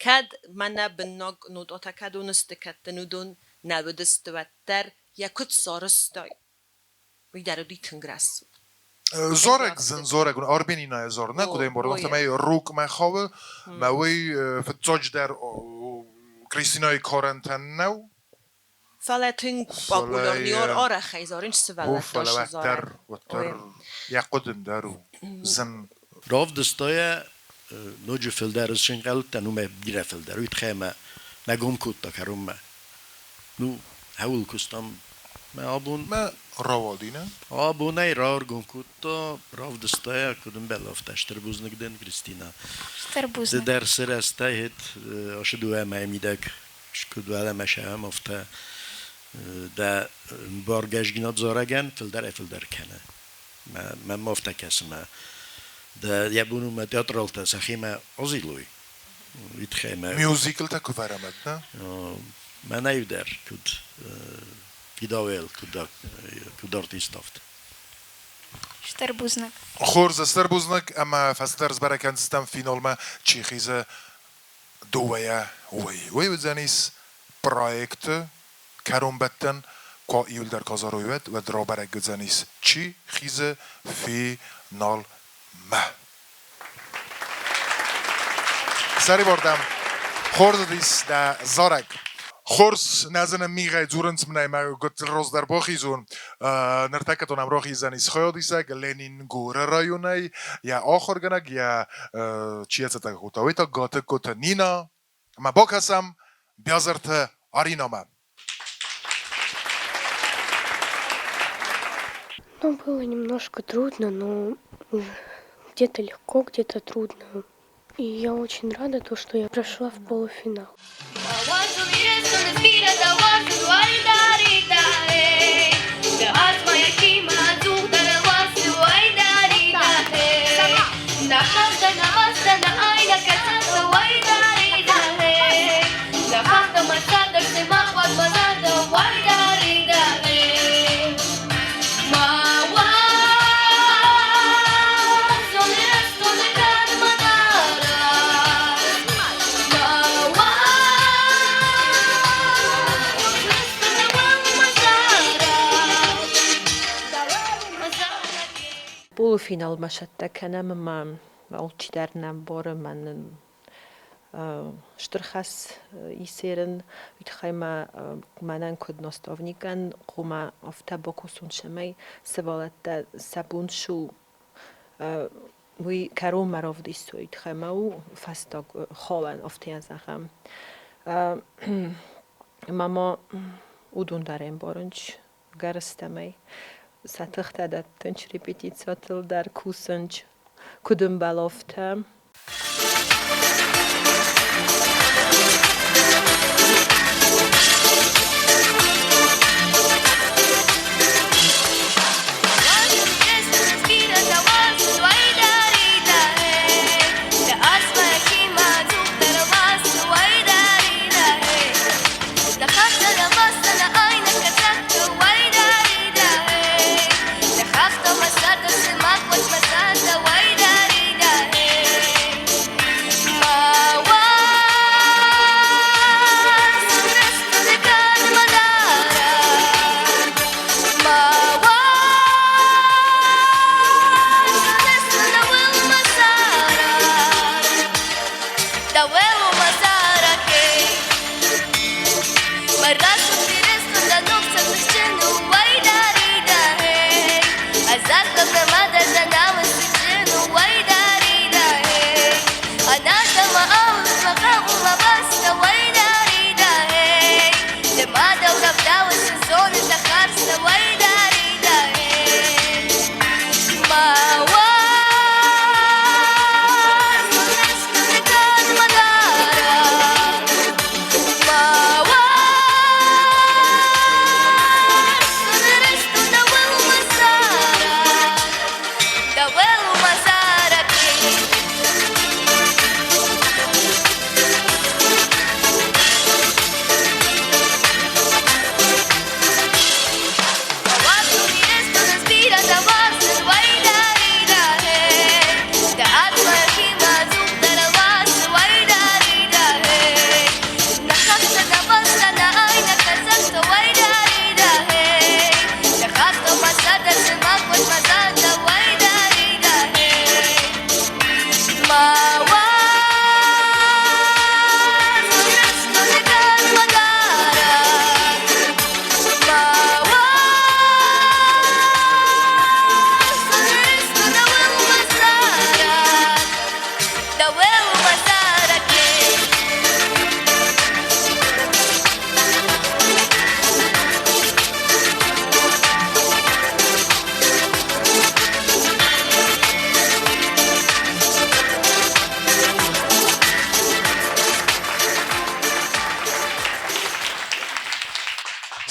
S8: кӕд мӕнӕ быннаг нотатӕ кӕд уынысты, кӕд дын уыдон нӕ уыдысты, уӕддӕр йӕ куыд сарӕзтай, уый дӕр уыди тынг рӕсугъд.
S2: Зарӕг зын зарӕг у, Арменинайы зарӕг, нӕ куыд ӕмбарын, афтӕмӕй рокмӕ хауы, мӕ уый фыццаджыдӕр Кристинайы карӕнтӕн нӕу.
S8: Фӕлӕ тынг популярный арӕхӕй зарын сывӕллӕттӕ
S2: Фӕлӕ уӕддӕр, уӕддӕр йӕ хъуыды ӕндӕр у, зын.
S7: Равдыста йӕ ноджы фылдӕр ысынхъӕлдтӕн, уымӕй бирӕ фылдӕр. Уый тыххӕй мӕ нӕ гом кодта кӕронмӕ. Ну, хӕуыл куыстам мӕ абон.
S2: Мӕ рауади, нӕ?
S7: Абонӕй раргом кодта, равдыста йӕ, куыд ӕмбӕлы, афтӕ. Стыр бузныг дын, Кристина.
S5: Стыр бузныг.
S7: Ды дӕр сырӕзтӕ ацы дыууӕ мӕйы мидӕг куыд уӕлӕмӕ сӕм, афтӕ дӕ баргӕсгинад зарӕгӕн фылдӕрӕй-фылдӕр кӕны. Мӕнмӕ афтӕ кӕсы, мӕ дӕ йӕ бон у мӕ театралтӕ сӕхимӕ азилой. Уый тыххӕй мӕ
S2: Мюзиклтӕ куы вӕрӕмӕт, нӕ?
S7: Мӕнӕй дӕр куыд фидауӕл, куыд артист афтӕ.
S5: Стыр бузныг.
S2: Хорз, стыр бузныг ӕмӕ фӕстӕдӕр сбӕрӕг кӕндзыстӕм финалмӕ чи хизы дыууӕйӕ, уый. Уый уыдзӕнис проекты кӕронбӕттӕн, куы иуылдӕр казарой уӕд, уӕд рабӕрӕг уыдзӕнис, чи хизы финалмӕ. Сӕрибардӕм хорз уыдис дӕ зарӕг. Хорз, нӕ зыны мигъӕй дзурынц мынӕй мӕ гыццыл раздӕр бахизон. Ныртӕккӕ то нӕм рахиздзӕнис хайадисӕг Ленингоры районӕй, йӕ ахуыргӕнӕг, йӕ чи ӕцӕттӕ кодта, уый та Гатыгкоты Нина. Ӕмӕ бакӕсӕм Биазырты Аринамӕ.
S10: Ну, было немножко трудно, но где-то легко, где-то трудно. И я очень рада, то, что я прошла в полуфинал.
S8: Полуфиналмӕ сӕттӕ кӕнӕм ӕмӕ алчидӕр нӕ ӕмбары, мӕнӕн стыр хӕс исерын, уый тыххӕй ма мӕнӕн куыд наставникӕн хъуамӕ афтӕ бакусон, цӕмӕй сывӕллӕттӕ сӕ бон цы у, уый кӕронмӕ равдисой. Уый тыххӕй ма у фӕстаг халӕн, афтӕ зӕгъӕм. Ӕмӕ ма уыдон дӕр ӕмбарынц, гӕрзтӕмӕй сӕ тыхтӕ дӕттынц репетициятыл дӕр кусынц, куыд ӕмбӕлы, афтӕ.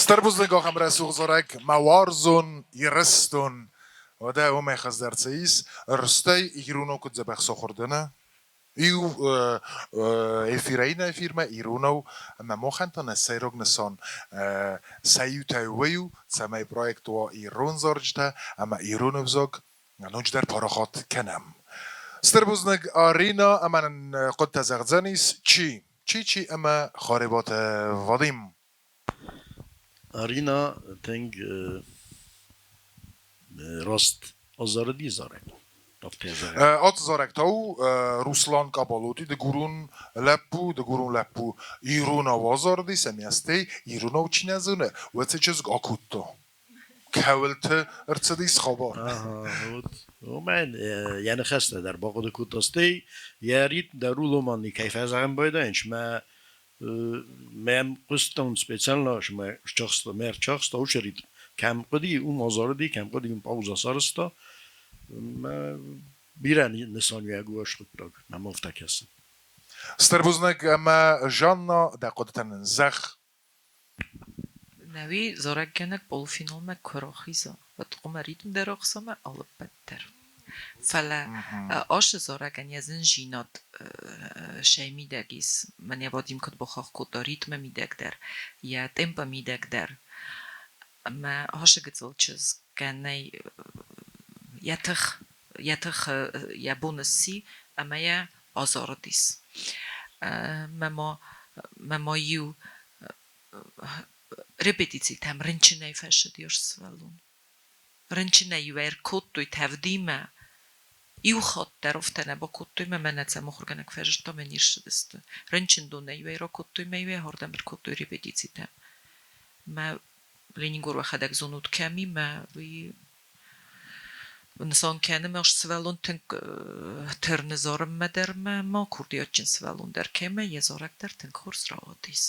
S2: Стыр бузныг ахӕм рӕсугъд зарӕг «Мӕ уарзон Ирыстон». Уӕдӕ уымӕй хуыздӕр цы ис, рыстӕй иронау куыд дзӕбӕх сахуыр дӕн. Иу эфирӕй нӕ эфирмӕ иронау ӕмӕ махӕн та нӕ сӕйраг нысан сӕ иутӕй уый у, цӕмӕй проект уа ирон зарджытӕ ӕмӕ ирон ӕвзаг ноджыдӕр парахат кӕнӕм. Стыр бузныг Арина ӕмӕ нын хъуыдытӕ зӕгъдзӕнис чи? Чи чи ӕмӕ Харебаты Вадим.
S7: Арина тынг раст азарыди зарӕг.
S2: Ацы зарӕг та у Руслан Къабалоти дыгурон лӕппу, дыгурон лӕппу иронау азарыди, сӕмӕстӕй иронау чи нӕ зоны, уӕд сӕ чызг акодта. Кӕуылты ӕрцыдис хабар?
S7: Вот. Уымӕн йӕ ныхӕстӕ дӕр бахъуыды кодта, стӕй йӕ ритм дӕр у ломан никӕй фӕзӕгъын байдайынц, мӕ Мӕм хъуыстон специально, мӕ рчахста уыцы ритм. Кӕм хъуыди, уым азарыди, кӕм хъуыди, уым пауза сарӕзта. Мӕ Бирӕ нысаниуӕг у ацы хъуыддаг, мӕм афтӕ кӕсы.
S2: Стыр бузныг ӕмӕ Жанна, дӕ хъуыдытӕ нын зӕгъ.
S9: Нӕуи зарӕггӕнӕг полуфиналмӕ куы рахиза, уӕд хъуамӕ ритм дӕр ахса ӕмӕ алыппӕт дӕр. Фӕлӕ ацы зарӕгӕн йӕ зындзинад сӕй мидӕг ис. Мӕнӕ Вадим куыд бахахх кодта ритмы мидӕг дӕр, йӕ темпы мидӕг дӕр. Ӕмӕ ацы гыццыл чызгӕн нӕй йӕ тых, йӕ тых йӕ бон сси ӕмӕ йӕ азарыдис. Мӕ ма иу репетицитӕм рынчынӕй фӕцыдис сывӕллон. Рынчынӕй-иу ӕркодтой тӕвдимӕ. Иу хатт дӕр афтӕ нӕ бакодтой мӕ мӕнӕ цӕм ахуыргӕнӕг фӕзыдта мӕ не ссыдысты. Рынчындонӕй-иу ӕй ракодтой мӕ иу ӕй ардӕм ӕркодтой репетицитӕм. Мӕ Ленингор уӕхӕдӕг зонут кӕм и, мӕ уый нысан кӕны мӕ сывӕллон тынг тырны зарынмӕ дӕр мӕ ма курдиатджын сывӕллон дӕр кӕмӕ йӕ зарӕг дӕр тынг хорз рауадис.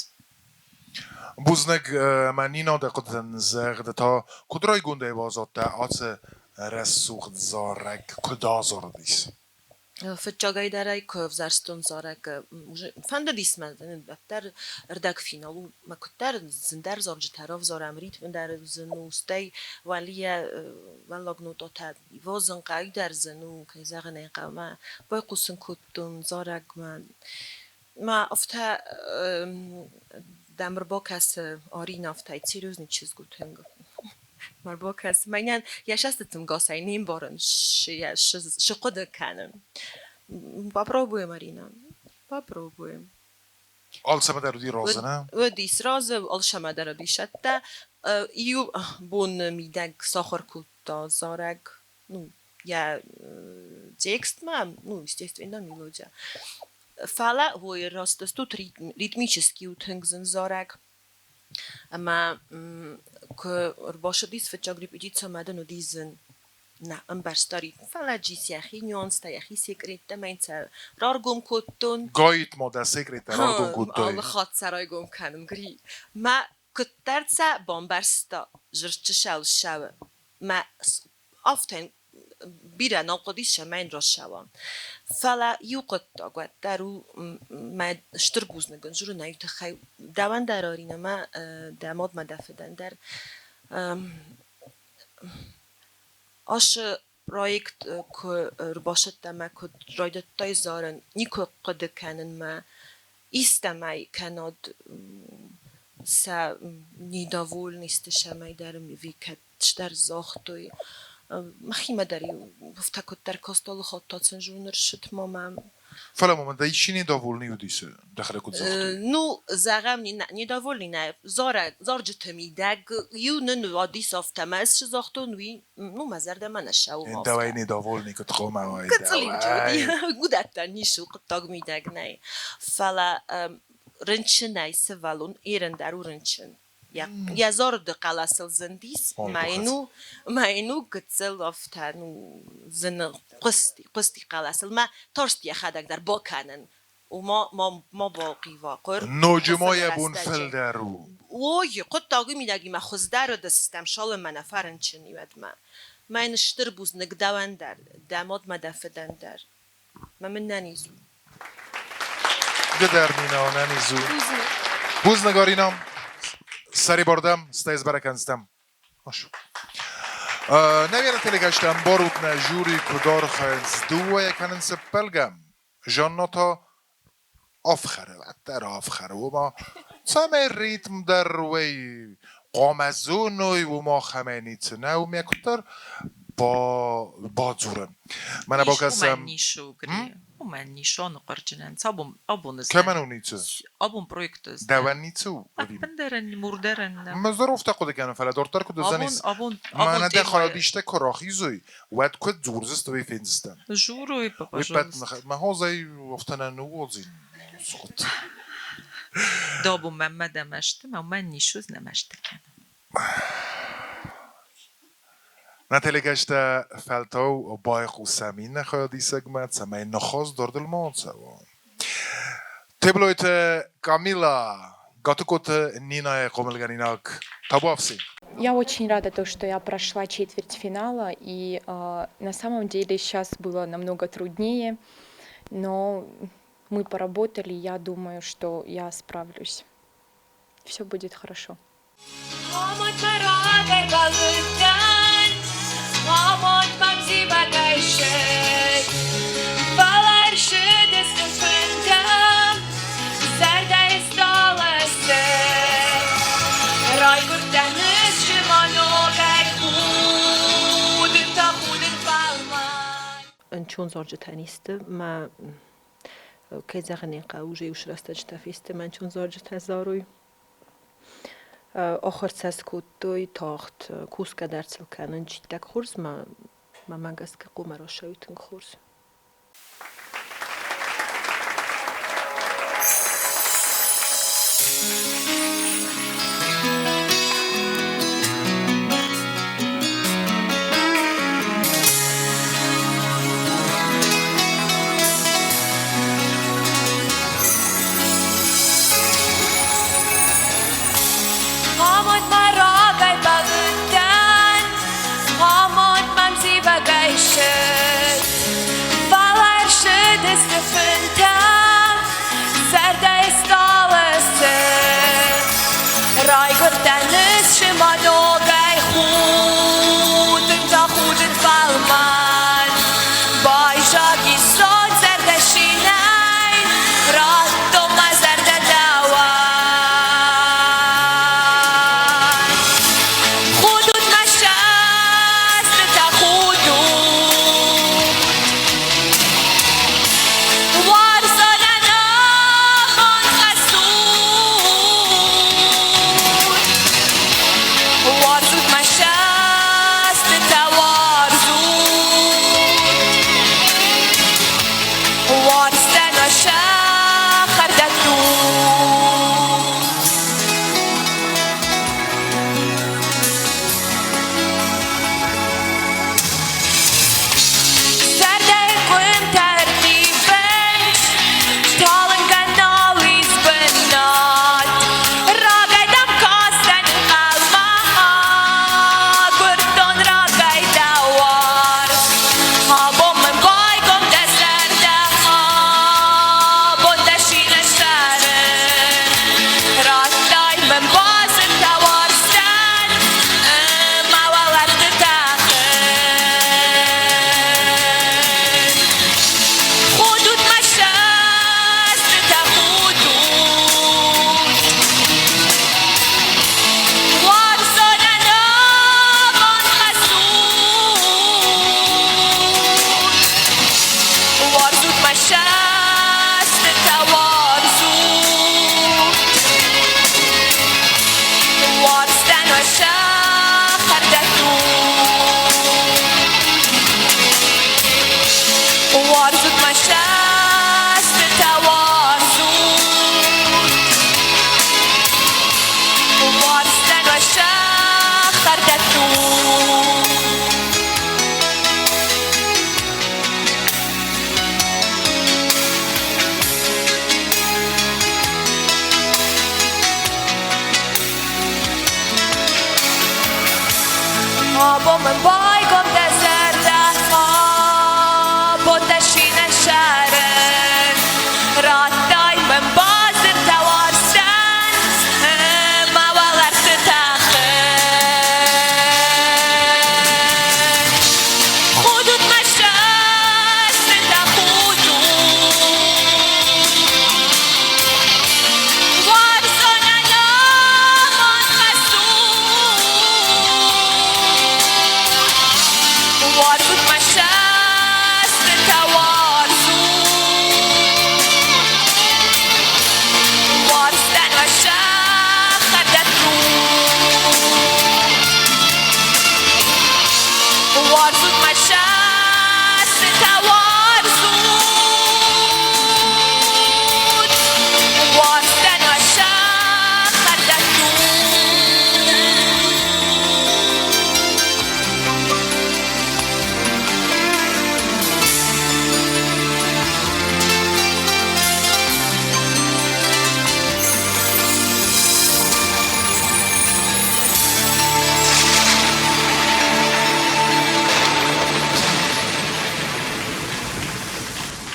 S2: Бузныг ӕмӕ Нино дӕ хъуыдытӕн зӕгъ, ды та куыд райгондӕй баззадтӕ ацы рӕсугъд зарӕг куыд азарыдис?
S8: Фыццагӕй дӕр ӕй куы ӕвзӕрстон зарӕг, фӕндыдис мӕ ӕппӕт ӕрдӕгфинал у, мӕ куыддӕр зындӕр зарджытӕ равзарӕм, ритм дӕр зын у, стӕй уӕлийӕ уӕллаг нотатӕ ивазын хъӕуы дӕр зын у, кӕй зӕгъын ӕй хъӕуы. Мӕ байхъусын кодтон зарӕгмӕ. Мӕ афтӕ дӕм ӕрбакӕсы Арина афтӕ серьезный чызг у тынг. Ма ӕрбакӕс, мӕнӕн йӕ цӕстытынгасӕй не мбарын, цы хъуыды кӕны. Попробуем, Арина, попробуем.
S2: Алцӕмӕ дӕр уыди разы, нӕ?
S8: Уыдис разы, алцӕмӕ дӕр уыди цӕттӕ. Иу боны мидӕг сахуыр кодта зарӕг, ну, йӕ текстмӕ, ну, естественно, мелодия. Фӕлӕ уый раст тут ритмически у тынг зын зарӕг. Ӕмӕ куы ӕрбацыдис фыццаг репетицимӕ дын уыди зын. Нӕ ӕмбӕрста ритм, фӕлӕ джис йӕхи нюанстӕ, йӕхи секреттӕ мӕ йын сӕ раргом кодтон.
S2: Гайд ма дӕ секреттӕ раргом кодтай?
S8: Алы хатт сӕ райгом кӕнын, Гри. Мӕ куыддӕр сӕ бамбӕрста, зырчысау ссӕуы. Мӕ афтӕ бирӕ нал хъуыдис, ӕмӕ йын рассӕуа. Фӕлӕ иу хъуыддаг уӕддӕр у, мӕ стыр бузныг ын дзурын ӕй тыххӕй дӕуӕн дӕр, Аринӕ, мӕ дӕ мад мӕ дӕ фыдӕн дӕр. Ацы проект куы ӕрбацыдтӕ ӕмӕ куыд райдыдтай зарын, никуы хъуыды кӕнын мӕ истӕмӕй кӕнӕд сӕ недовольны сты цӕмӕйдӕр ӕви кӕд цыдӕр загътой. Мӕхимӕ дӕр-иу афтӕ куыддӕр костолы хатт цензуры рцыд мамӕ.
S2: Фӕлӕ ма дӕ исчи недовольный уыдис, дӕхӕдӕг куыд загътай?
S8: Ну, зӕгъӕм, недовольный нӕ, зарджыты мидӕг иу нын уадис афтӕ, мӕ ӕз цы загътон, уый, ну, мӕ зӕрдӕмӕ нӕ цӕуы афтӕ.
S2: Дӕуӕй недовольный куыд хъуамӕ уай?
S8: Гыццыл уыди, уыдӕттӕ ницы хъуыддаг мидӕг нӕй. Фӕлӕ рынчынӕй сывӕллон ерын дӕр у рынчын. Йӕ зӕрды хъӕлӕсыл зындис, мӕ йын у гыццыл афтӕ ну зыны хъуысти, хъуысти хъӕлӕсыл. Мӕ тарст йӕхӕдӕг дӕр бакӕнын. Ма, ма, ма бахъива хъуыр.
S2: Ноджы ма йӕ бон фылдӕр у.
S8: Ой, хъуыддаг мидӕгимӕ хуыздӕр уыдыстӕм, цалынмӕ нӕ фӕрынчын и, уӕдмӕ. Мӕ йын стыр бузныг дӕуӕн дӕр, дӕ мад мӕ дӕ фыдӕн дӕр. Мӕ мын нӕниз у.
S2: Ды дӕр, Нина, нӕниз у. Бузныг, Арина. Сӕрибар дӕм, стӕй сбӕрӕг кӕндзыстӕм. Нӕ телегӕстӕ ӕмбарут нӕ жюри куыд архайынц, дыууӕйӕ кӕнынц ӕппӕлгӕ. Жанна та ӕфхӕры, уӕддӕр ӕфхӕры, ома цӕмӕй ритм дӕр уый хъуамӕ зоной, уымӕ ахӕмӕй ницы нӕ, уымӕ куыддӕр бадзуры. Мӕнӕ бакӕсӕм.
S9: Ницы у, Гри. Уымӕн ницы аныхъуырджынӕн. Абон
S2: Кӕмӕн у ницы?
S9: Абон проекты.
S2: Дӕуӕн ницы у?
S9: Ӕппындӕрӕн, мурдӕрӕн нӕ.
S2: Мӕ здоровтӕ хъуыды кӕнын, фӕлӕ дарддӕр куыд уыдзӕнис?
S9: Абон,
S2: Мӕнӕ дӕ халадистӕ куы рахизой, уӕд куыд дзурдзысты, уый фендзыстӕм.
S9: Журой, пожалуйста.
S2: Мӕ хозӕй афтӕ нӕ ныууадзин.
S9: Дабо мӕнмӕ дӕ мӕсты, мӕ ницы нӕ мӕсты кӕны.
S2: Нӕ телекӕстӕ фӕлтау байхъусӕм иннӕ хайадисӕгмӕ, цӕмӕй ныхас дардыл ма ацӕуа. Теблойты Камила. Гатыгкоты Нинайы хъомылгӕнинаг. Табуафси!
S4: Я очень рада то, что я прошла четверть финала, и на самом деле сейчас было намного труднее, но мы поработали, я думаю, что я справлюсь. Все будет хорошо.
S8: Ӕнцон зарджытӕ не сты, мӕ кӕй зӕгъын ӕй хъӕуы, уже иу рӕстӕджытӕ фесты мӕ ӕнцон зарджытӕ зарой. Ахуыр сӕ скодтой тагъд, кусгӕ дӕр сыл кӕнын иттӕг хорз, мӕ гӕсгӕ хъуамӕ рацӕуой тынг хорз.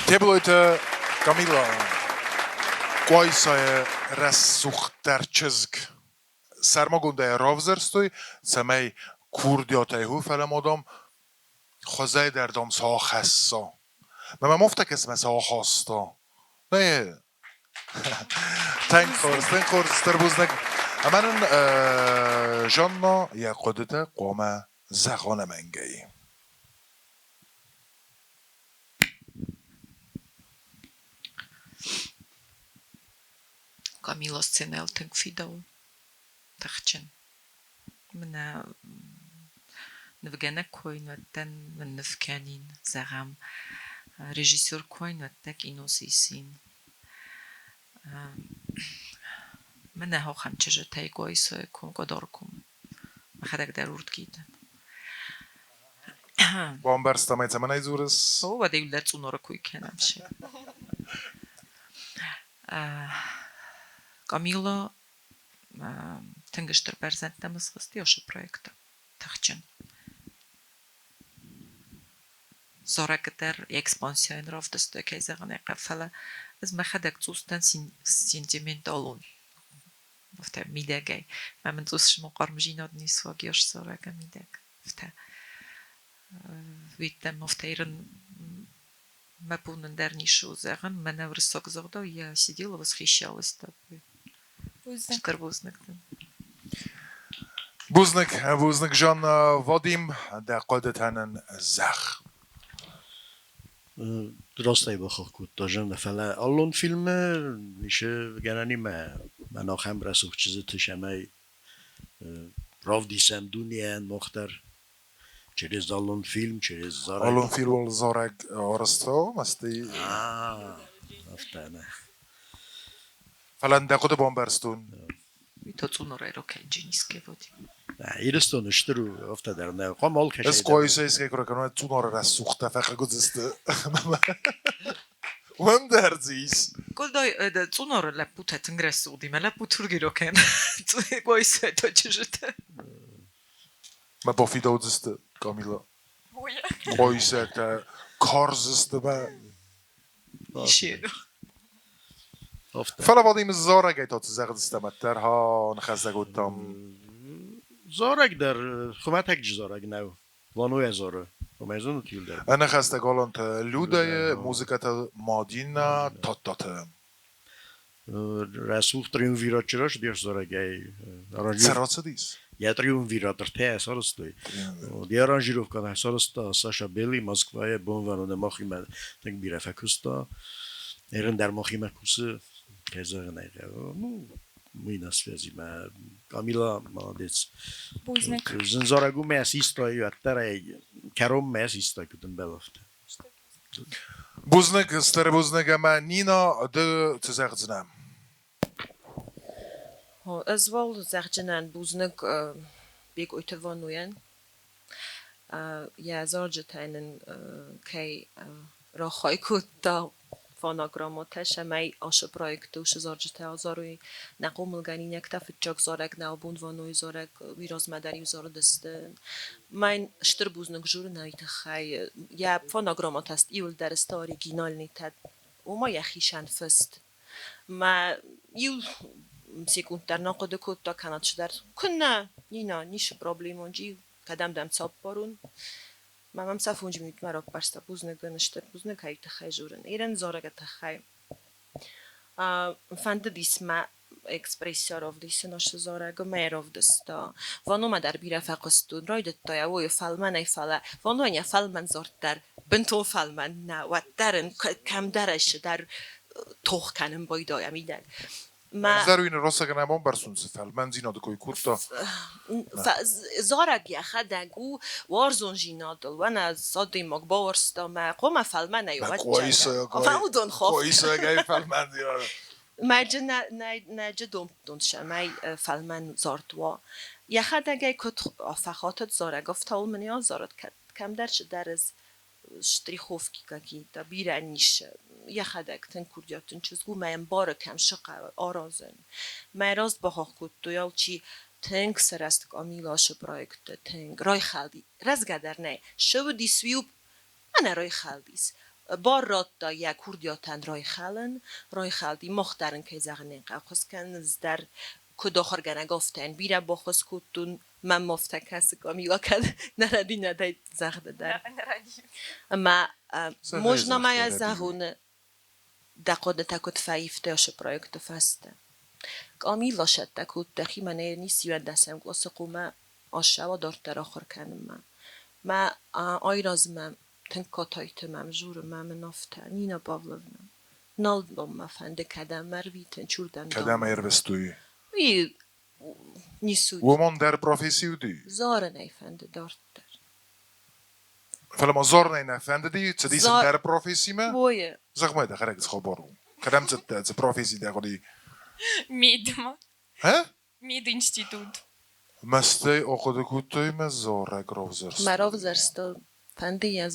S2: Теблойты Камила, Къуайсайы рӕсугъддӕр чызг. Сӕрмагондӕй равзӕрстой, цӕмӕй курдиатӕй ху фӕлӕ дам хуызӕй дӕр дам сӕ ахӕсса. Мӕ мӕм афтӕ кӕсы, мӕ сӕ ахаста. Нӕ, Тынг хорз, тынг хорз, стыр бузныг. Ӕмӕ нын Жанна йӕ хъуыдытӕ хъуамӕ зӕгъа ӕнӕмӕнгӕй.
S9: Камила сценӕйыл тынг фидауы, тыхджын. Мӕнӕ нывгӕнӕг кой уӕддӕн мын ныв кӕнин, зӕгъӕм, режиссер кой уӕддӕ кино сисин. Мӕнӕ ахӕм чызджытӕй Къуайсайы ком, Къуыдаргомы. Мӕхӕдӕг дӕр уырдгей дӕн.
S2: Бамбӕрстам ӕй, цӕмӕн ӕй дзурыс?
S9: О, уӕдӕ иуылдӕр цъунары кой кӕнӕм се. Камила тынг стыр бӕрзӕндтӕм ысхызти ашы проекты тыхджын. Зарӕг дӕр экспансияйӕн равдыста, кӕй зӕгъын ӕй хъӕуы, фӕлӕ ӕз мӕхӕдӕг цъус дӕн сентименталон, афтӕ мидӕгӕй. Мӕ мын цъус хъармдзинад не суаг йӕ зарӕгы мидӕг. Афтӕ уидтӕм афтӕ ирын мӕ бон ӕндӕр ницы у зӕгъын. Мӕнӕ уырыссаг загъдау, я сидела, восхищалась тобой. Стыр бузныг дын.
S2: Бузныг, бузныг, Жанна. Вадим, дӕ хъуыдытӕ нын зӕгъ.
S7: Раст ӕй бахахх кодта Жанна, фӕлӕ аллон фильмы ницы гӕнӕнимӕ мӕн ахӕм рӕсугъд чызджыты сӕмӕй равдисӕм дунейӕн мах дӕр через аллон фильм, через зарӕг.
S2: Аллон фильм зарӕг арӕзта, мӕсты.
S7: Афтӕ нӕ.
S2: Фӕлӕ дӕ хъуыды бамбӕрстон.
S9: Уый цъунарӕй ракӕнджынискӕ води.
S7: Ирыстон стыр у, афтӕ дӕр нӕ. Хъуамӕ алкӕсӕй
S2: Ӕз Къуайсайы искӕй куы ракӕнон, цъунары рӕсугъдтӕ фӕхъыг уыдзысты. Уым дӕр дзы ис.
S9: Куыд цъунары лӕппутӕ тынг рӕсугъд и, мӕ лӕппу турги ракӕн. Къуайсайы та чызджытӕ.
S2: Мӕ бафидаудзысты, Камила. Къуайсатӕ карз сты мӕ.
S9: Исену.
S2: Фӕлӕ Вадим зарӕгӕй та цы зӕгъдзыстӕм, ӕддӕр ха ныхӕсӕг уыдтам.
S7: Зарӕг дӕр хуымӕтӕджы зарӕг нӕу. Ванойӕ зары. Уымӕй зонут иуылдӕр.
S2: Ӕнӕхӕстӕ Галанты Людӕйы, музыкӕтӕ Мадина Тадтаты.
S7: Рӕсугъд триумвират чи рацыдис зарӕгӕй.
S2: Цы рацыдис?
S7: Йӕ триумвират ӕртӕ сарӕзтой. Йӕ аранжировкӕ сарӕзта Саша Белый Москвайӕ бонвӕроны махимӕ тынг бирӕ фӕкуыста. Ерын дӕр махимӕ кусы, кӕй зӕгъын ӕй хъӕуы. Ну, мы на связи. Камила молодец.
S4: Бузныг.
S7: Зын зарӕг у мӕ систа, уӕддӕр ӕй кӕронмӕ систа, куыд ӕмбӕлы, афтӕ.
S2: Бузныг, стыр бузныг ӕмӕ Нина, ды цы зӕгъдзынӕ?
S8: Ӕз уал зӕгъджынӕн бузныг Бекъойты Ванойӕн. Йӕ зарджытӕ нын кӕй рахай кодта фонограммӕтӕ, цӕмӕй ацы проекты уыцы зарджытӕ азарой. Нӕ хъомылгӕнинӕгтӕ фыццаг зарӕг нӕ абон Ванойы зарӕг, уый размӕ дӕр-иу зарыдысты. Мӕн стыр бузныг журнайы тыххӕй. Йӕ фонограммӕтӕ иуылдӕр сты оригинальныйтӕ. Уымӕ йӕхицӕн фыст. Мӕ иу секунд дӕр нӕ хъуыды кодта кӕнӕ цыдӕр. Куыннӕ, Нина, ницы проблемон джи, кӕдӕм дӕм цӕппарон. Мӕ мӕм сӕ фондз минутмӕ раппӕрста бузныг ын, стыр бузныг ӕй тыххӕй дзурын. Ирӕн зарӕгы тыххӕй. Фӕндыдис мӕ экспрессия равдисын ацы зарӕгы, мӕ равдыста. Ваномӕ дӕр бирӕ фӕхъуыстон, райдыдта йӕ уый фӕлмӕнӕй, фӕлӕ Ванойӕн йӕ фӕлмӕн зард дӕр бынтон фӕлмӕн нӕ, уӕддӕр ын кӕмдӕр ӕй цыдӕр тох кӕнын байдайа мидӕг.
S2: Ӕз уин росагӕн ӕ бамбӕрсунцӕ, фӕлмӕндзийнади кой кодта.
S8: Зарӕг йӕхӕдӕг у уарзондзинадыл, уӕнӕ адӕймаг бауарзта мӕ, хъуамӕ фӕлмӕнӕй уӕд.
S2: Къуайсайагӕй фӕлмӕндзийнадӕ.
S8: Мӕджы нӕджы домдтон, цӕмӕй фӕлмӕн зард уа. Йӕхӕдӕг ӕй куыд фӕхатыд зарӕг, афтӕ мын ӕй азарыд, кӕмдӕр цыдӕр ӕз штриховки какие-то, бирӕ ницы. Йӕхӕдӕг тынг курдиатджын чызг у, мӕ ӕмбары кӕм цы хъӕуы аразын. Мӕ раст бахахх кодтой алчи тынг сырӕзт Камилашы проекты, тынг райхӕлди. Рӕзгӕ дӕр нӕй. Цы уыдис, уый мӕнӕ райхӕлдис. Бар радта йӕ курдиатӕн райхӕлын, райхӕлди. Мах дӕр ын, кӕй зӕгъын ӕй хъӕуы, ӕххуыс кӕнынц дӕр. Куыд ахуыргӕнӕг, афтӕ йын бирӕ баххуыс кодтон. Мӕм афтӕ кӕсы, Камила кӕд нӕ рӕдинадӕй загъды дӕр. Ӕмӕ можно ма йӕ зӕгъон, дӕ хъуыдытӕ куыд фӕивтай ацы проекты фӕстӕ? Камила сӕттӕ кодта химӕ ницы къласы хъумӕ ассӕуа дарддӕр ахуыр кӕнынмӕ. Мӕ айразмӕ тынг катайты мӕм дзуры, мӕ мын афтӕ, Нина Павловна, нал мӕ фӕнды кӕдӕм ӕрвитын, чурдӕм.
S2: Кӕдӕм ӕрвыстой?
S8: Уый ницы.
S2: Уымон дӕр професси уыди?
S8: Зарын ӕй фӕнды дарддӕр.
S2: Фӕлӕ ма зарын нӕ фӕндыди, цыдис ӕндӕр профессимӕ?
S8: Ой.
S2: Зӕгъ-ма, дӕ хӕрӕг цы хабар у? Кӕдӕм цыдтӕ, цы професси дӕ хъуыди?
S11: Медмӕ.
S2: Hä?
S11: Мединститут.
S2: Мӕстӕй ахъуыды кодтай мӕ зарӕг равзӕрстай?
S8: Мӕ равзӕрста, фӕнды йӕ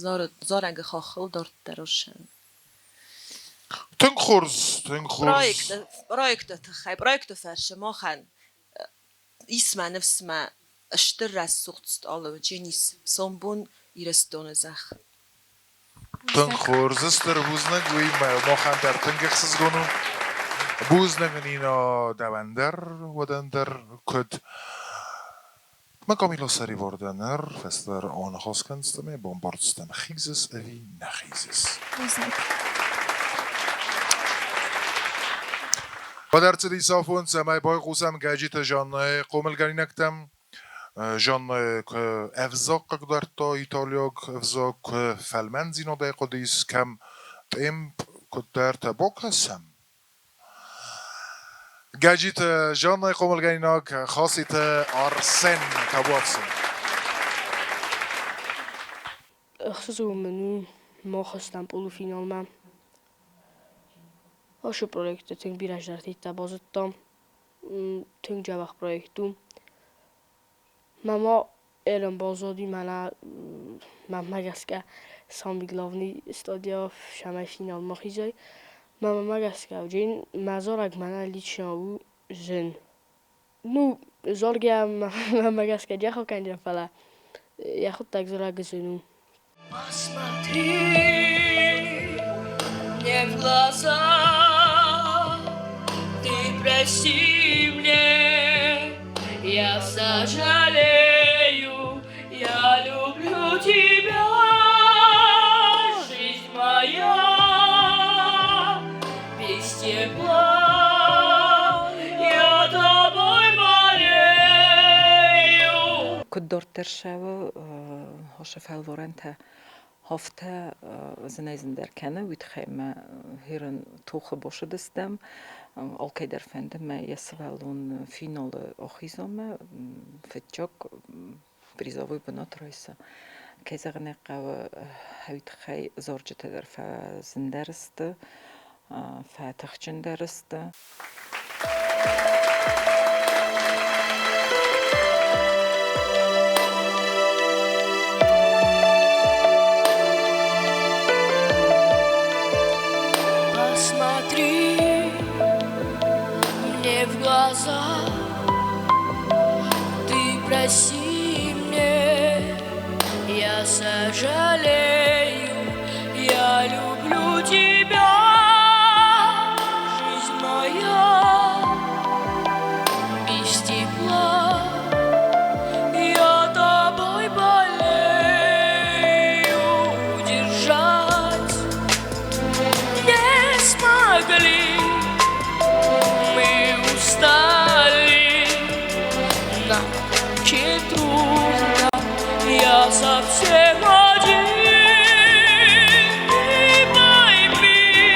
S8: зарӕгы хаххыл дарддӕр усын.
S2: Тынг хорз, тынг хорз.
S8: Проекты тыххӕй, проекты фӕрцы махӕн ис мӕ ныфс мӕ стыр рӕсугъд стъалы Дженис сомбон Ирыстоны зӕхх.
S2: Тынг хорз, стыр бузныг, уый махӕн дӕр тынг ӕхсызгон у. Бузныг Нина дӕуӕн дӕр, уӕдӕн дӕр, куыд мӕ Камила сӕрибардӕнӕр фӕстӕдӕр аныхас кӕндзыстӕм, бамбардзыстӕм, хизыс ӕви нӕ хизыс.
S11: Бузныг.
S2: Уӕд ӕрцыдис афон, цӕмӕй байхъусӕм Гӕджиты Жаннӕйы хъомылгӕнинӕгтӕм. Жаннӕ куы ӕвзаг хъыгдардта, италиаг ӕвзаг куы фӕлмӕндзинадӕй хъуыдис, кӕм темп куыддӕртӕ бакӕсӕм. Гӕджиты Жаннӕйы хъомылгӕнинаг Хаситы Арсен табуафсы.
S10: Ӕхсызгон мын у, мах стӕм полуфиналмӕ. Ацы проекты тынг бирӕ зӕрдӕтӕ базыдтам. Тынг дзӕбӕх проект у. Мӕ ма ерын баззади мӕнӕ мӕнмӕ гӕсгӕ самый главный стадия сӕмӕй финалмӕ хизай. Мӕнмӕ гӕсгӕ мӕ зарӕг мӕнӕ лично у зын. Ну, заргӕ мӕнмӕ гӕсгӕ джахо кӕнджын, фӕлӕ йӕхуыдтӕг зарӕг зын у.
S6: Посмотри мне в глаза, ты прости мне, я сожалею, я люблю тебя, жизнь моя, без тепла я тобой болею.
S9: Куыд дарддӕр цӕуы ацы фӕлварӕнтӕ, афтӕ зынӕй-зындӕр кӕны, уый тыххӕй мӕ херын тохы бацыдыстӕм. Алкӕй дӕр фӕнды мӕ йӕ сывӕллон финалы ахиза-мӕ, фыццаг призовой бынат райса. Кӕй зӕгъын ӕй хъӕуы, уый тыххӕй зарджытӕ дӕр фӕзындӕр сты, фӕтыхджындӕр сты.
S6: Посмотри мне в глаза, ты прости мне, я сожалею, я люблю тебя, жизнь моя, без тепла я тобой болею, удержать не смогли, мы устали, нам очень трудно, я совсем один, ты пойми,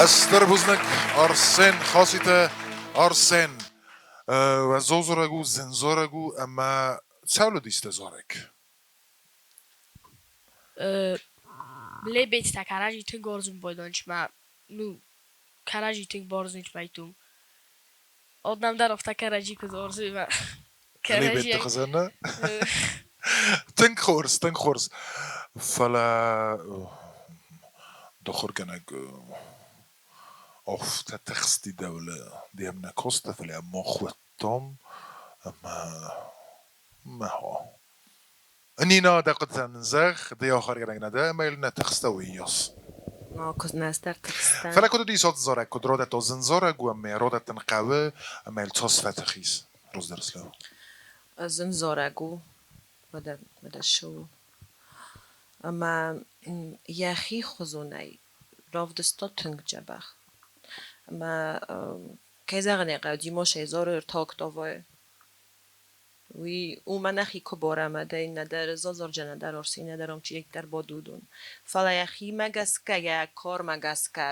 S2: Стыр бузныг, Арсен, Хаситы Арсен. Уӕззау зарӕг у, зын зарӕг у ӕмӕ цӕуыл уыдис дӕ зарӕг?
S10: Лебедь кӕрӕдзи тынг уарзын байдайынц мӕ, ну, кӕрӕдзи тынг барзынц байтум. Однам дӕр афтӕ кӕрӕдзи куыд уарзой мӕ.
S2: Лебедты хуызӕн нӕ? Тынг хорз, тынг хорз. Фӕлӕ дохуыргӕнӕг афтӕ тыхсти дӕуыл, дӕм нӕ каста, фӕлӕ мах уыдтам ӕмӕ мӕ Нина, дӕ хъуыдытӕн нын зӕгъ, ды ахуыргӕнӕг нӕ дӕ ӕмӕ йыл нӕ тыхстӕ уыйас.
S8: Куыд нӕ ӕз дӕр тыхстӕн.
S2: Фӕлӕ куыд уыдис ацы зарӕг, куыд радӕтта зын зарӕг у ӕмӕ радӕттын хъӕуы ӕмӕ йыл цас фӕтых ис? Раздӕр слӕуу.
S8: Зын зарӕг у, уӕдӕ цы у. Ӕмӕ йӕхи хуызонӕй равдыста тынг дзӕбӕх. Ӕмӕ, кӕй зӕгъын ӕй хъӕуы, Димошӕй зары ӕртӕ Уый уымӕ нӕхи куы борӕм ӕдӕй нӕдӕр Зазарджы, нӕдӕр Арси, нӕдӕр ам чидӕриддӕр бады, уыдон. Фӕлӕ йӕхимӕ гӕсгӕ, йӕ кармӕ гӕсгӕ,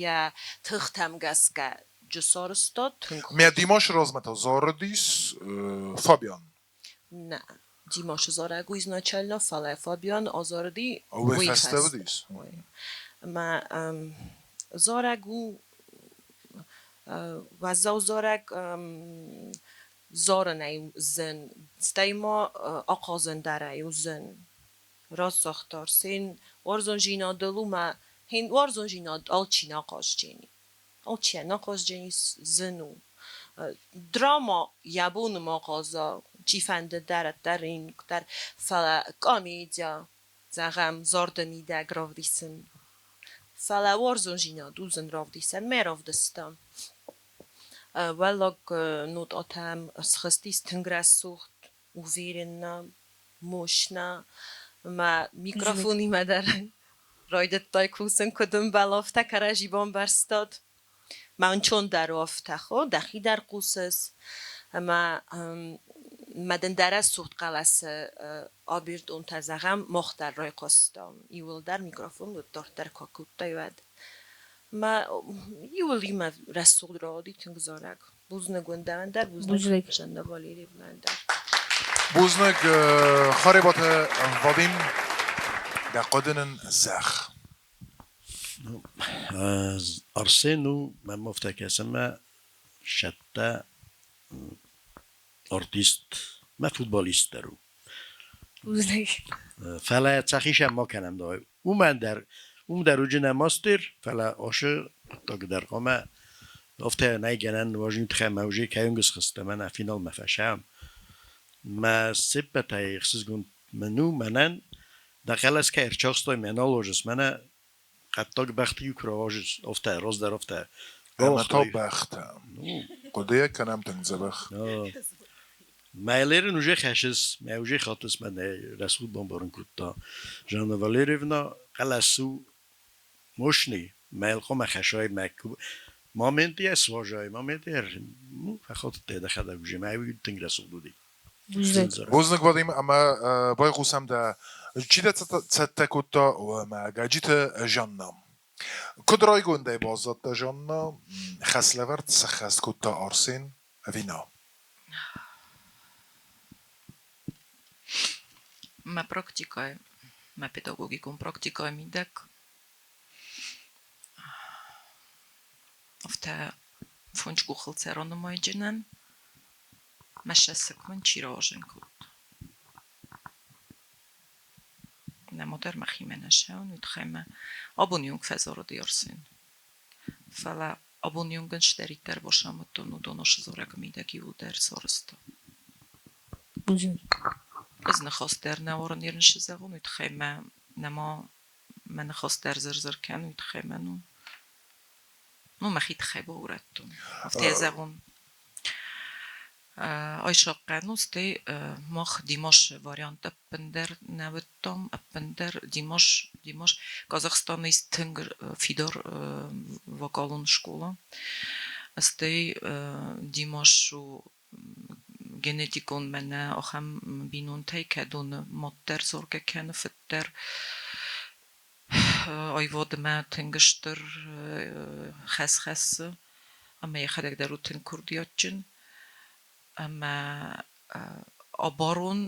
S8: йӕ тыхтӕм гӕсгӕ Джусарыста тынг
S2: Мӕ Димашы размӕ та зарыдис Фабиан.
S8: Нӕ, Димашы зарӕг у изначально, фӕлӕ Фабиан азарыди
S2: Уый фӕстӕ уыдис?
S8: Ӕмӕ зарӕг у уӕззау зарӕг, зарынӕй зын, стӕй ма ахъазын дӕр ӕй у зын. Раст загъта Арсен, уарзондзинадыл у мӕ хин уарзондзинад алчи нӕ ахъаздзӕни. Алчи нӕ ахъаздзӕни, зын у. Драма йӕ бон у ма хъаза, чифӕнды дӕр, ӕддӕр дӕр, фӕлӕ комедия, зӕгъӕм, зарды мидӕг равдисын. Фӕлӕ уарзондзинад у зын равдисӕн, мӕ равдыста. Уӕллаг нотатӕм схызтис тынг рӕсугъд, уверенно, мощно. Мӕ микрофонимӕ дӕр райдыдтай кусын, куыд ӕмбӕлы, афтӕ кӕрӕдзи бамбӕрстат. Мӕ ӕнцон дӕр у афтӕ, хо, дӕхи дӕр хъусыс. Ӕмӕ мӕ дын дӕ рӕсугъд хъӕлӕсы абирдонтӕ, зӕгъӕм, мах дӕр райхъуыстам. Иууылдӕр микрофон уыд, дарддӕр куы акодтай, уӕд. Мӕ иуыл имӕ рӕсугъд рауади тынг зарӕг. Бузныг уын дӕуӕн дӕр, бузныг Жанна Валерьевнӕн дӕр.
S2: Бузныг, Харебаты Вадим, дӕ хъуыды нын зӕгъ.
S7: Арсен у, мӕм афтӕ кӕсы, ӕмӕ сӕттӕ артист, мӕ футболист дӕр у.
S10: Бузныг.
S7: Фӕлӕ цӕхисӕн ма кӕнӕм давай. Уымӕн дӕр, уым дӕр уыджынӕ мастер, фӕлӕ ашы хъуыддаг дӕр хъуамӕ афтӕ нӕй гӕнӕн нуазыны тыххӕй мӕ уже кӕйонг схызтӕн, мӕнӕ финалмӕ фӕсӕм. Мӕ сеппӕтӕй ӕхсызгон мын у, мӕнӕн дӕ хъӕлӕс кӕй ӕрцахстай, мӕ нал уарзыс, мӕнӕ хъӕддаг бӕхты-иу куы рауарзыс, афтӕ, раздӕр афтӕ.
S2: Ӕмӕ та бӕхтӕ. Хъуыдыйӕ кӕнӕм тынг дзӕбӕх.
S7: Мӕ лерын уже хӕсыс, мӕ уже хатыс, мӕнӕ рӕсугъд бамбарын кодта Жанна Валерьевна. Хъӕлӕс у мощный, мӕ хъуамӕ хӕсай мӕ моменты йӕ суазай, моменты йӕ ну, фӕхатыдтӕ дӕхӕдӕг уже, мӕ уый тынг рӕсугъд уыди.
S2: Бузныг, Вадим, ӕмӕ байхъусӕм дӕ чи дӕ цӕттӕ кодта, уымӕ Гӕджиты Жанна. Куыд райгондӕй баззадтӕ Жанна, хӕслӕвӕрд сӕххӕст кодта Арсен ӕви нӕ?
S9: Мӕ практикӕйы, мӕ педагогикон практикӕйы мидӕг афтӕ фондз къухыл цӕрӕнымайджынӕн мӕ сӕ мын чи рауазын кодта. Нӕма дӕр мӕхимӕ нӕ сӕуын, уый тыххӕй мӕ абоны онг фӕзарыди Арсен. Фӕлӕ абоны онг ын цыдӕриддӕр басамыдтон, уыдон ацы зарӕгы мидӕг иууылдӕр сарӕзта. Ӕз ныхас дӕр нӕ уарын ерын зӕгъон, уый тыххӕй мӕ нӕма мӕ ныхас дӕр зыр-зыр кӕны, уый тыххӕй мӕ ну, ну мӕхи тыххӕй баурӕдтон. Афтӕ йӕ зӕгъон. Айсахъхъӕн у, стӕй мах Димашы вариант ӕппындӕр нӕ уыдтам, ӕппындӕр Димаш, Димаш Казахстаны ис тынг фидар вокалон скъола. Стӕй Димаш у генетикон мӕнӕ ахӕм бинонтӕй, кӕдоны мад дӕр заргӕ кӕны, фыд дӕр. Аивадмӕ тынг стыр Хӕс хӕссы, ӕмӕ йӕхӕдӕг дӕр у тынг курдиатджын. Ӕмӕ абарон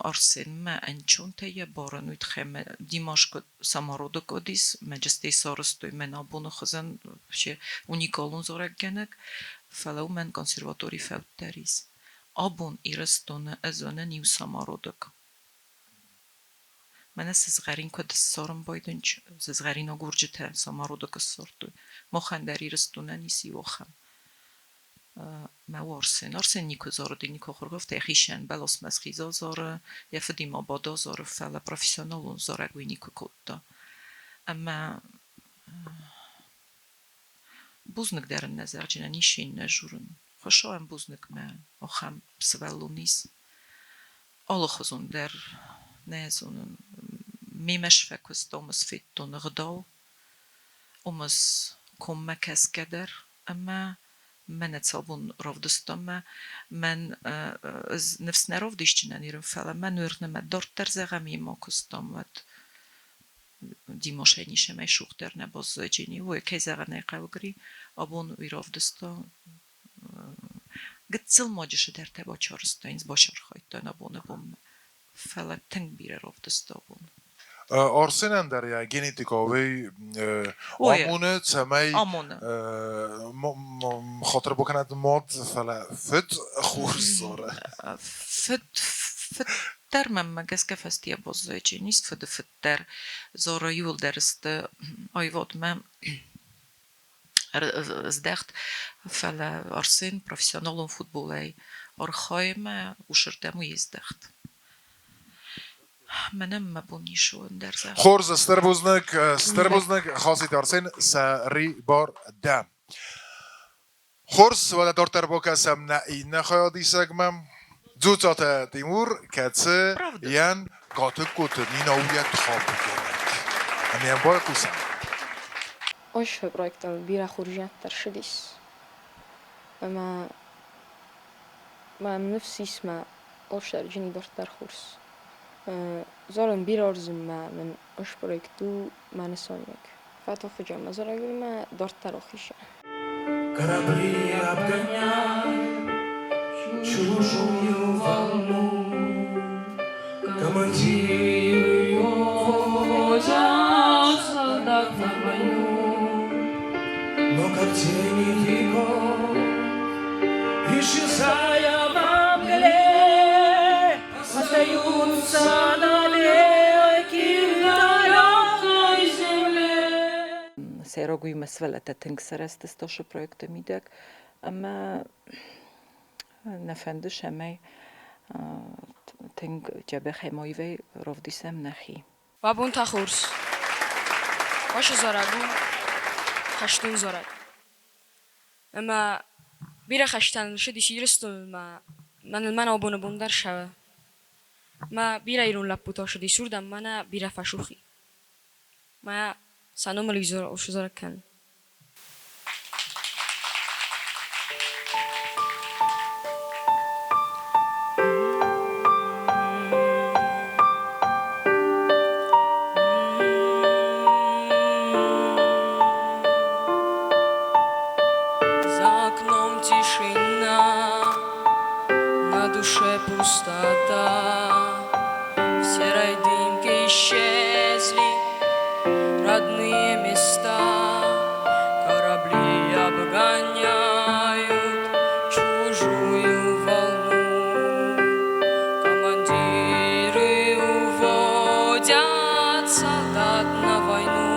S9: Арсенмӕ ӕнцонтӕй йӕ барӕн, уый тыххӕй ӕмӕ Димаш куыд самородок уыдис, мӕ джыстӕй сарӕзтой мӕн абоны хуызӕн вообще уникалон зарӕггӕнӕг, фӕлӕ уымӕн консерватори фӕуд дӕр ис. Абон Ирыстоны ӕз уынын иу самородок. Мӕнӕ сызгъӕрин куыд ссарын байдынч, сызгъӕрин агурджытӕ самородок ссардтой. Махӕн дӕр Ирыстонӕн ис иу ахӕм. Мӕ у Арсен. Арсен никуы зарыди, никуы ахуыргӕфта, йӕхицӕн бӕласмӕ схиза зары, йӕ фыдимӕ бада зары, фӕлӕ профессионалон зарӕг уый никуы кодта. Ӕмӕ бузныг дӕр ын нӕ зӕгъджынӕн, ис ын нӕ журын. Хуыцауӕн бузныг мӕ ахӕм сывӕллон ис. Алыхуызон дӕр нӕ зонын. Мемӕ сфӕкуыстам, ӕз федтон ӕгъдау, уым ӕз коммӕ кӕсгӕ дӕр ӕмӕ мӕнӕ цал бон равдыстам мӕ мӕн ӕз ныфс нӕ равдисджынӕн ирын, фӕлӕ мӕн уырны мӕ дарддӕр зӕгъӕм йемӕ куыстам, уӕд Димашӕй ницӕмӕй сухдӕр нӕ баззайджыни. Уой, кӕй зӕгъын ӕй хъӕуы, Гри, абон уый равдыста гыццыл ма чысыдӕртӕ бачарызта, бацархайдта абоны бонмӕ. Фӕлӕ тынг бирӕ равдыста абон.
S2: Арсенӕн дӕр йӕ генетикӕ уый амоны, цӕмӕй
S9: амоны.
S2: Хатыр бакӕнӕд мад, фӕлӕ фыд хорз зары.
S9: Фыд фыддӕр мӕнмӕ гӕсгӕ фӕстийӕ баззайджынис, фыды фыддӕр зары иуылдӕр сты аивадмӕ здӕхт, фӕлӕ Арсен профессионалон футболӕй архайы ӕмӕ усырдӕм уый здӕхт. Мӕнӕн мӕ бон ис у ӕндӕр зӕгъын.
S2: Хорз, стыр бузныг, стыр бузныг, Хаситы Арсен, сӕрибар дӕ. Хорз, уӕдӕ дарддӕр бакӕсӕм нӕ иннӕ хайадисӕгмӕ. Дзуццаты Тимур, кӕцы йӕн Гатыгкоты Нина у йӕ тыхамбырдгӕнӕг. Ӕмӕ йӕм байхъусӕм.
S12: Ошвы проектыл бирӕ хорздзинӕдтӕ ӕрцыдис. Ӕмӕ мӕм ныфс ис мӕ Ошӕрджыни дарддӕр хорз. Зарын бирӕ уарзын мӕ мын ос проект у мӕ нысаниуӕг. Фӕтофыджа мӕ зарӕгыл мӕ дарддӕр ахиза.
S13: Корабли обгоняют чужую волну, Командиры уводят солдат на войну. Но как тени веков, исчезая во мгле, Остаются навеки в далекой земле.
S9: Сӕйраг уыимӕ сывӕллӕттӕ тынг сырӕзтысты ацы проекты мидӕг ӕмӕ нӕ фӕнды, цӕмӕй тынг дзӕбӕх ӕмӕ аивӕй равдисӕм нӕхи.
S6: Уӕ бонтӕ хорз! Уӕ зарӕг у хӕстон зарӕг. Ӕмӕ бирӕ хӕстӕн ссыдис Ирыстонмӕ, мӕныл мӕн абоны бон дӕр сӕвы. Мӕ бирӕ ирон лӕппутӕ ссыдис уырдӕм, мӕнӕ бирӕ фӕсухи. Мӕ сӕ номыл зарӕг кӕнын. За окном тишина, на душе пустота. В серой дымке исчезли родные места. Корабли обгоняют чужую волну. Командиры уводят солдат на войну.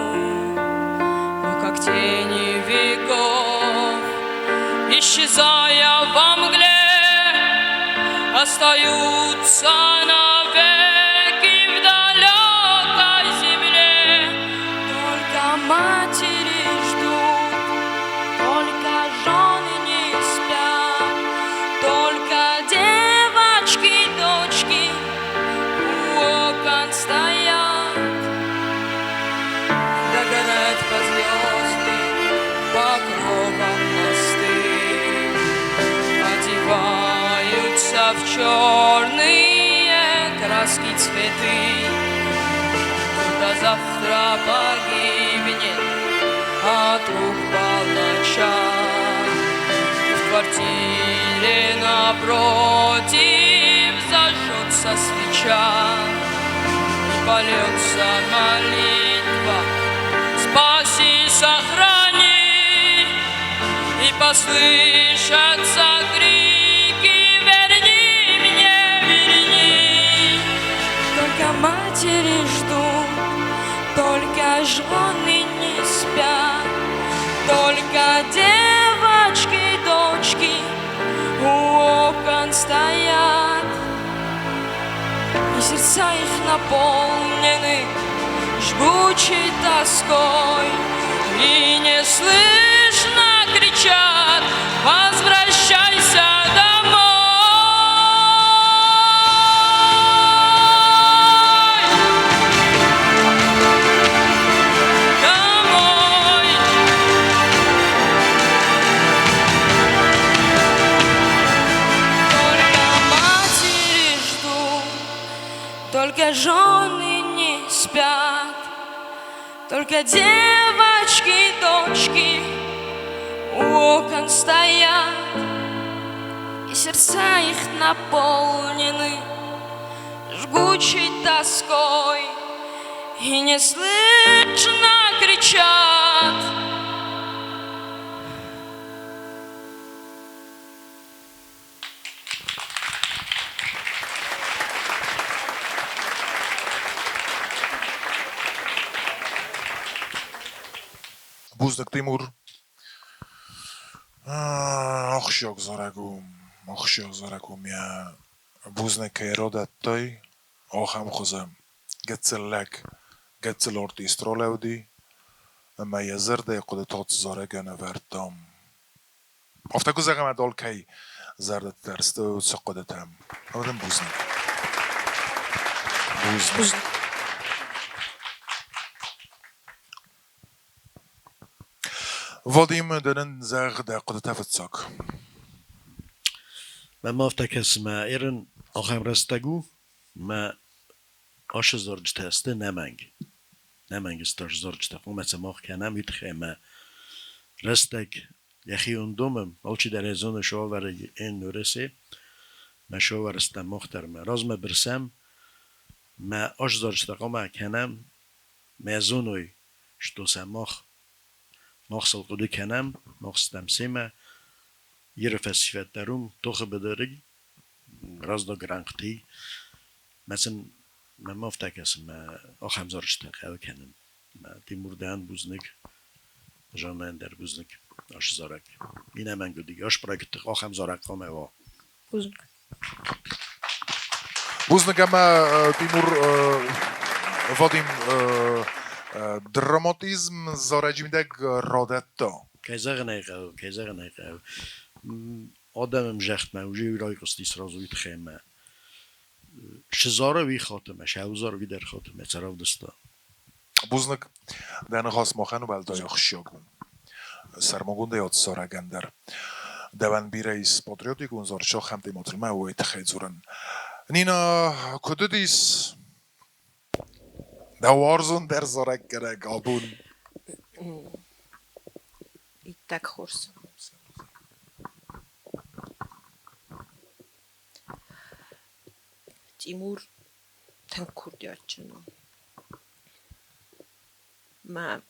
S6: Но как тени веков, исчезая во мгле, остаются навеки в далекой земле. Только матери ждут, только жены не спят, только девочки, дочки у окон стоят. Догорают под звезды покровом мосты, одеваются в черные краски цветы. Кто-то завтра погибнет от рук.
S13: квартире напротив зажжется свеча и польется молитва. Спаси, сохрани, и послышатся крики: верни мне, верни. Только матери ждут, только жены не спят, только девочки, дочки у окон стоят, и сердца их наполнены жгучей тоской, и неслышно кричат: возвращайся домой. Домой. Только матери ждут, только жены не спят, только девочки, дочки у окон стоят, и сердца их наполнены жгучей тоской, и неслышно кричат.
S2: Бузныг, Тимур. Ахсджиаг зарӕг у, ахсджиаг зарӕг у мӕ бузныг кӕй радӕттай ахӕм хуызы. Гыццыл лӕг, гыццыл артист ралӕуди ӕмӕ йӕ зӕрдӕйы хъуыдытӕ ацы зарӕгӕн ӕвӕрдта. Афтӕ куы зӕгъӕм, ӕд алкӕй зӕрдӕты дӕр сты уыцы хъуыдытӕ. Ӕмӕ дын бузныг. Бузныг. Вадим, ды нын зӕгъ дӕ хъуыдытӕ фыццаг.
S7: Мӕнмӕ афтӕ кӕсы, мӕ ерын ахӕм рӕстӕг у, мӕ ашы зарджытӕ сты нӕмӕнг. Нӕмӕнг сты ашы зарджытӕ. Хъуамӕ сӕ мах кӕнӕм, уый тыххӕй ӕмӕ рӕстӕг йӕхион домы. Алчидӕр ӕй зоны, сӕвӕры ен Уӕрӕсе, мӕ сӕвӕрыстӕм мах дӕр. Мӕ размӕ бырсӕм, мӕ ашы зарджытӕ хъуамӕ кӕнӕм, мӕ зоной, что сӕ мах мах сыл хъуыды кӕнӕм, мах стӕм семӕ. Иры фӕсивӕд дӕр уым тохы быдыры раздӕг рӕнхъты. Мӕ сын мӕм афтӕ кӕсы, мӕ ахӕм зарджытӕ хъӕуы кӕнын. Мӕ Тимур дӕн бузныг, Жаннӕн дӕр бузныг ашы зарӕг. Минӕмӕнг уыди, ас проекты ахӕм зарӕг хъуамӕ уа.
S12: Бузныг.
S2: Бузныг ӕмӕ Тимур Вадим драматизм зарӕджы мидӕг радӕтта.
S7: Кӕй зӕгъын ӕй хъӕуы, кӕй зӕгъын ӕй хъӕуы. Адӕмы мзӕхтмӕ уже райхъуысти сразу уый тыххӕй ӕмӕ сызары уый хатымӕ, сӕузары уый дӕр хатымӕ сӕ равдыста.
S2: Бузныг. Дӕ ныхас махӕн уӕлдай ахсджиаг у. Сӕрмагондӕй ацы зарӕгӕн дӕр. Дӕуӕн бирӕ ис патриотикон зарджытӕ ахӕм темӕтыл уый тыххӕй дзурын. Нина, куыд уыдис дӕ уарзондӕр зарӕггӕнӕг абон?
S3: Иттӕг хорз. Тимур тынг курдиатджын у. Мӕ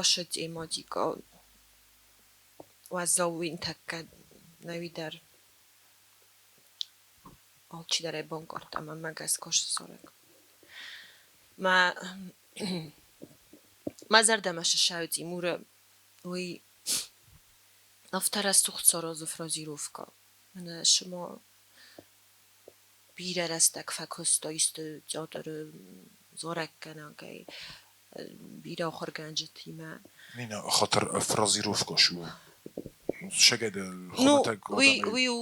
S3: ашы тематикӕ уӕззау у тӕккӕ нӕуи дӕр алчидӕр ӕй банкъардта мӕнмӕ гӕсгӕ зарӕг. Мӕ мӕ зӕрдӕмӕ ссӕуы Тимуры уый афтӕ рӕсугъд саразы фразировкӕ. Мӕнӕ цыма бирӕ рӕстӕг фӕкуыста исты театры зарӕггӕнӕгӕй, бирӕ ахуыргӕнджытимӕ.
S2: Нина, хатыр фразировкӕ шу. Шегеды
S8: Ну,
S2: хуымӕтӕг
S8: уый,
S2: адӕмӕй.
S8: уый у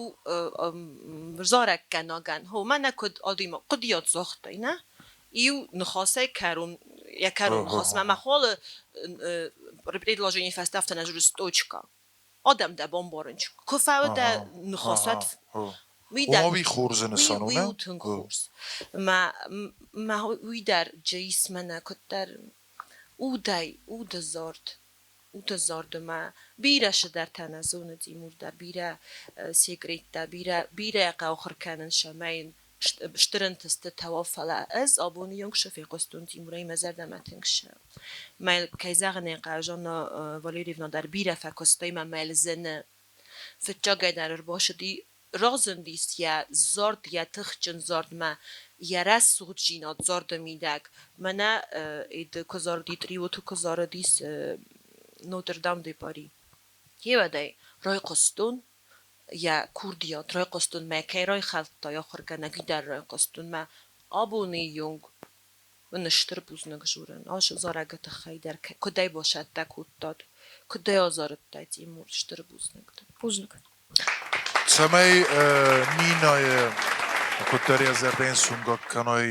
S8: зарӕггӕнӕгӕн. Хо, мӕнӕ куыд адӕймаг хъуыдыйад загътай, нӕ? Иу ныхасӕй кӕрон, йӕ кӕрон ныхасмӕ мӕ холы предложение фӕстӕ афтӕ нӕ дзурыс точка. Адӕм дӕ бамбарын куы фӕуы дӕ ныхасад, уый дӕр
S2: Ома уый хорзы нысан у,
S8: уый
S2: нӕ?
S8: у тынг хорз. Мӕ мӕ уый дӕр Джейс мӕнӕ куыддӕр удӕй, уды зард. Уды зардымӕ бирӕ цыдӕртӕ нӕ зоны Тимур дӕр, бирӕ секреттӕ, бирӕ, бирӕ хъӕухыр кӕнын, цӕмӕй йын стыр ӕнтыстытӕ уа, фӕлӕ ӕз абоны онг цы фехъуыстон Тимурӕй, мӕ зӕрдӕмӕ тынг ссӕуы. Мӕ, кӕй зӕгъын ӕй хъӕуы, Жанна Валерьевна дӕр бирӕ фӕкуыста ӕмӕ мӕлдзӕны. Фыццагӕй дӕр ӕрбацыди, разындис йӕ зард, йӕ тыхджын зардмӕ, йӕ рӕсугъддзинад зарды мидӕг. Мӕнӕ куы зарыди, триоты куы зарыдис Нотр-Дам-де-Пари. Хевӕдӕй райхъуыстон йӕ курдиат, райхъуыстон мӕ, кӕй райхӕлдта ахуыргӕнӕг, дӕр райхъуыстон мӕ. Абоны онг мын стыр бузныг журын ацы зарӕгы тыххӕй дӕр, куыд ӕй басӕттӕ кодтат, куыд ӕй азарыдтай, Тимур, стыр бузныг дын.
S12: Бузныг.
S2: Цӕмӕй Нинайы куыддӕр йӕ зӕрдӕйӕн сунгӕг кӕной,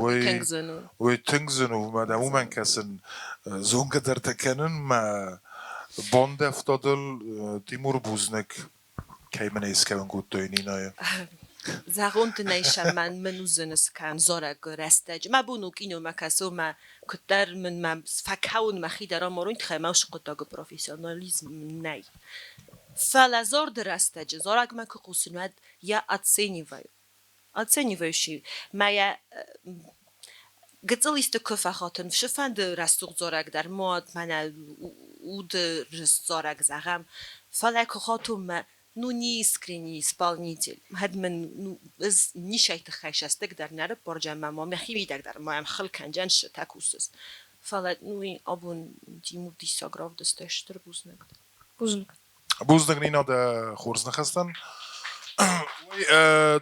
S2: уый
S8: Тынг зын у.
S2: Уый тынг зын у, мӕ уымӕн кӕсын зонгӕ дӕр та кӕнын, мӕ бандӕвтадыл Тимур бузныг, кӕй мын ӕй скӕнын кодтой Нинайы.
S8: Зӕгъон дын ӕй, Шаман, мын уыдзӕн скӕн зарӕг рӕстӕджы. Мӕ бон у киномӕ кӕсон, мӕ куыддӕр мын мӕ фӕкӕуын мӕхи дӕр амарон, тыххӕй мӕ уыцы хъуыддагы профессионализм нӕй. Фӕлӕ зарды рӕстӕджы зарӕгмӕ куы хъусын, уӕд я оцениваю. Оценивающий. Мӕ йӕ гыццыл исты куы фӕхатын, цыфӕнды рӕсугъд зарӕг дӕр ма мӕнӕ уды рыст зарӕг зӕгъӕм, фӕлӕ куы хатон мӕ ну не искренний исполнитель. Хӕд мын ну ӕз нисӕй тыххӕй сӕстыг дӕр нӕ рыппорджӕн мӕ ма мӕхимидӕг дӕр ма йӕм хыл кӕнджӕн сытӕ кусыс. Фӕлӕ ну абон Тимур диссаг равдыста, стыр бузныг.
S12: Бузныг.
S2: Бузныг, Нина, дӕ хорз ныхӕстӕн.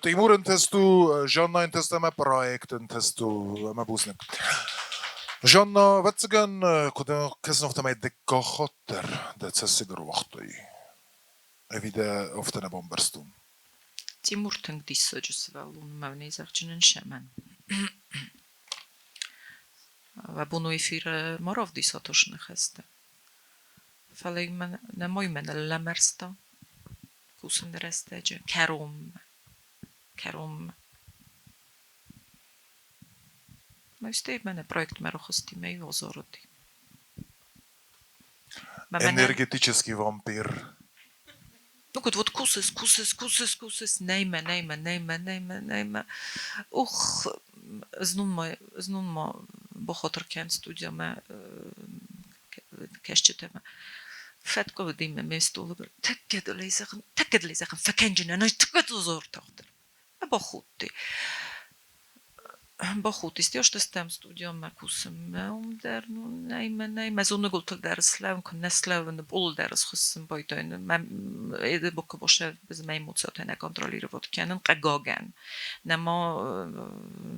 S2: Тимур ӕнтыст у, Жанна ӕнтыст ӕмӕ проект ӕнтыст у ӕмӕ бузныг. Жанна, ӕвӕццӕгӕн, куыд кӕсын, афтӕмӕй дыккаг хатт дӕр дӕ цӕссыг ӕруагътай. Ӕви дӕ афтӕ нӕ бамбӕрстон?
S9: Тимур тынг диссаджы сывӕллон у, мӕнӕй зӕгъджынӕн сӕмӕн. Абон эфиры ма равдисат уыцы ныхӕстӕ. Фӕлӕ нӕ моймӕ ныллӕмӕрста кусыны рӕстӕджы кӕронмӕ. Кӕронмӕ. Стӕй мӕнӕ проектмӕ рахызти мӕ азарыди.
S2: Энергетический вампир.
S9: Ну, куыд вот кусыс, кусыс, кусыс, кусыс, нӕй мӕ, нӕй мӕ, нӕй мӕ, нӕй мӕ, нӕй мӕ. Ух, знон ма, знон ма бахатыр кӕн студиямӕ кӕсджытӕмӕ. Фӕткъуы уыди мӕ ме стъолы бын. Тӕккӕ дӕлӕй зӕгъын, тӕккӕ дӕлӕй зӕгъын, фӕкӕнджынӕн ӕй тӕккӕ зортагъдӕр. Бахудти. Бахудтис, стӕм студиомӕ кусынмӕ, уым дӕр, ну, нӕй мӕ, нӕй мӕ зоныгуылтыл дӕр слӕууын, куыннӕ слӕууын, пъолыл дӕр схуыссын байдайын. Мӕ бока мӕ эмоциятӕ нӕ контролировать кӕнын, хъыгагӕн. Нӕма,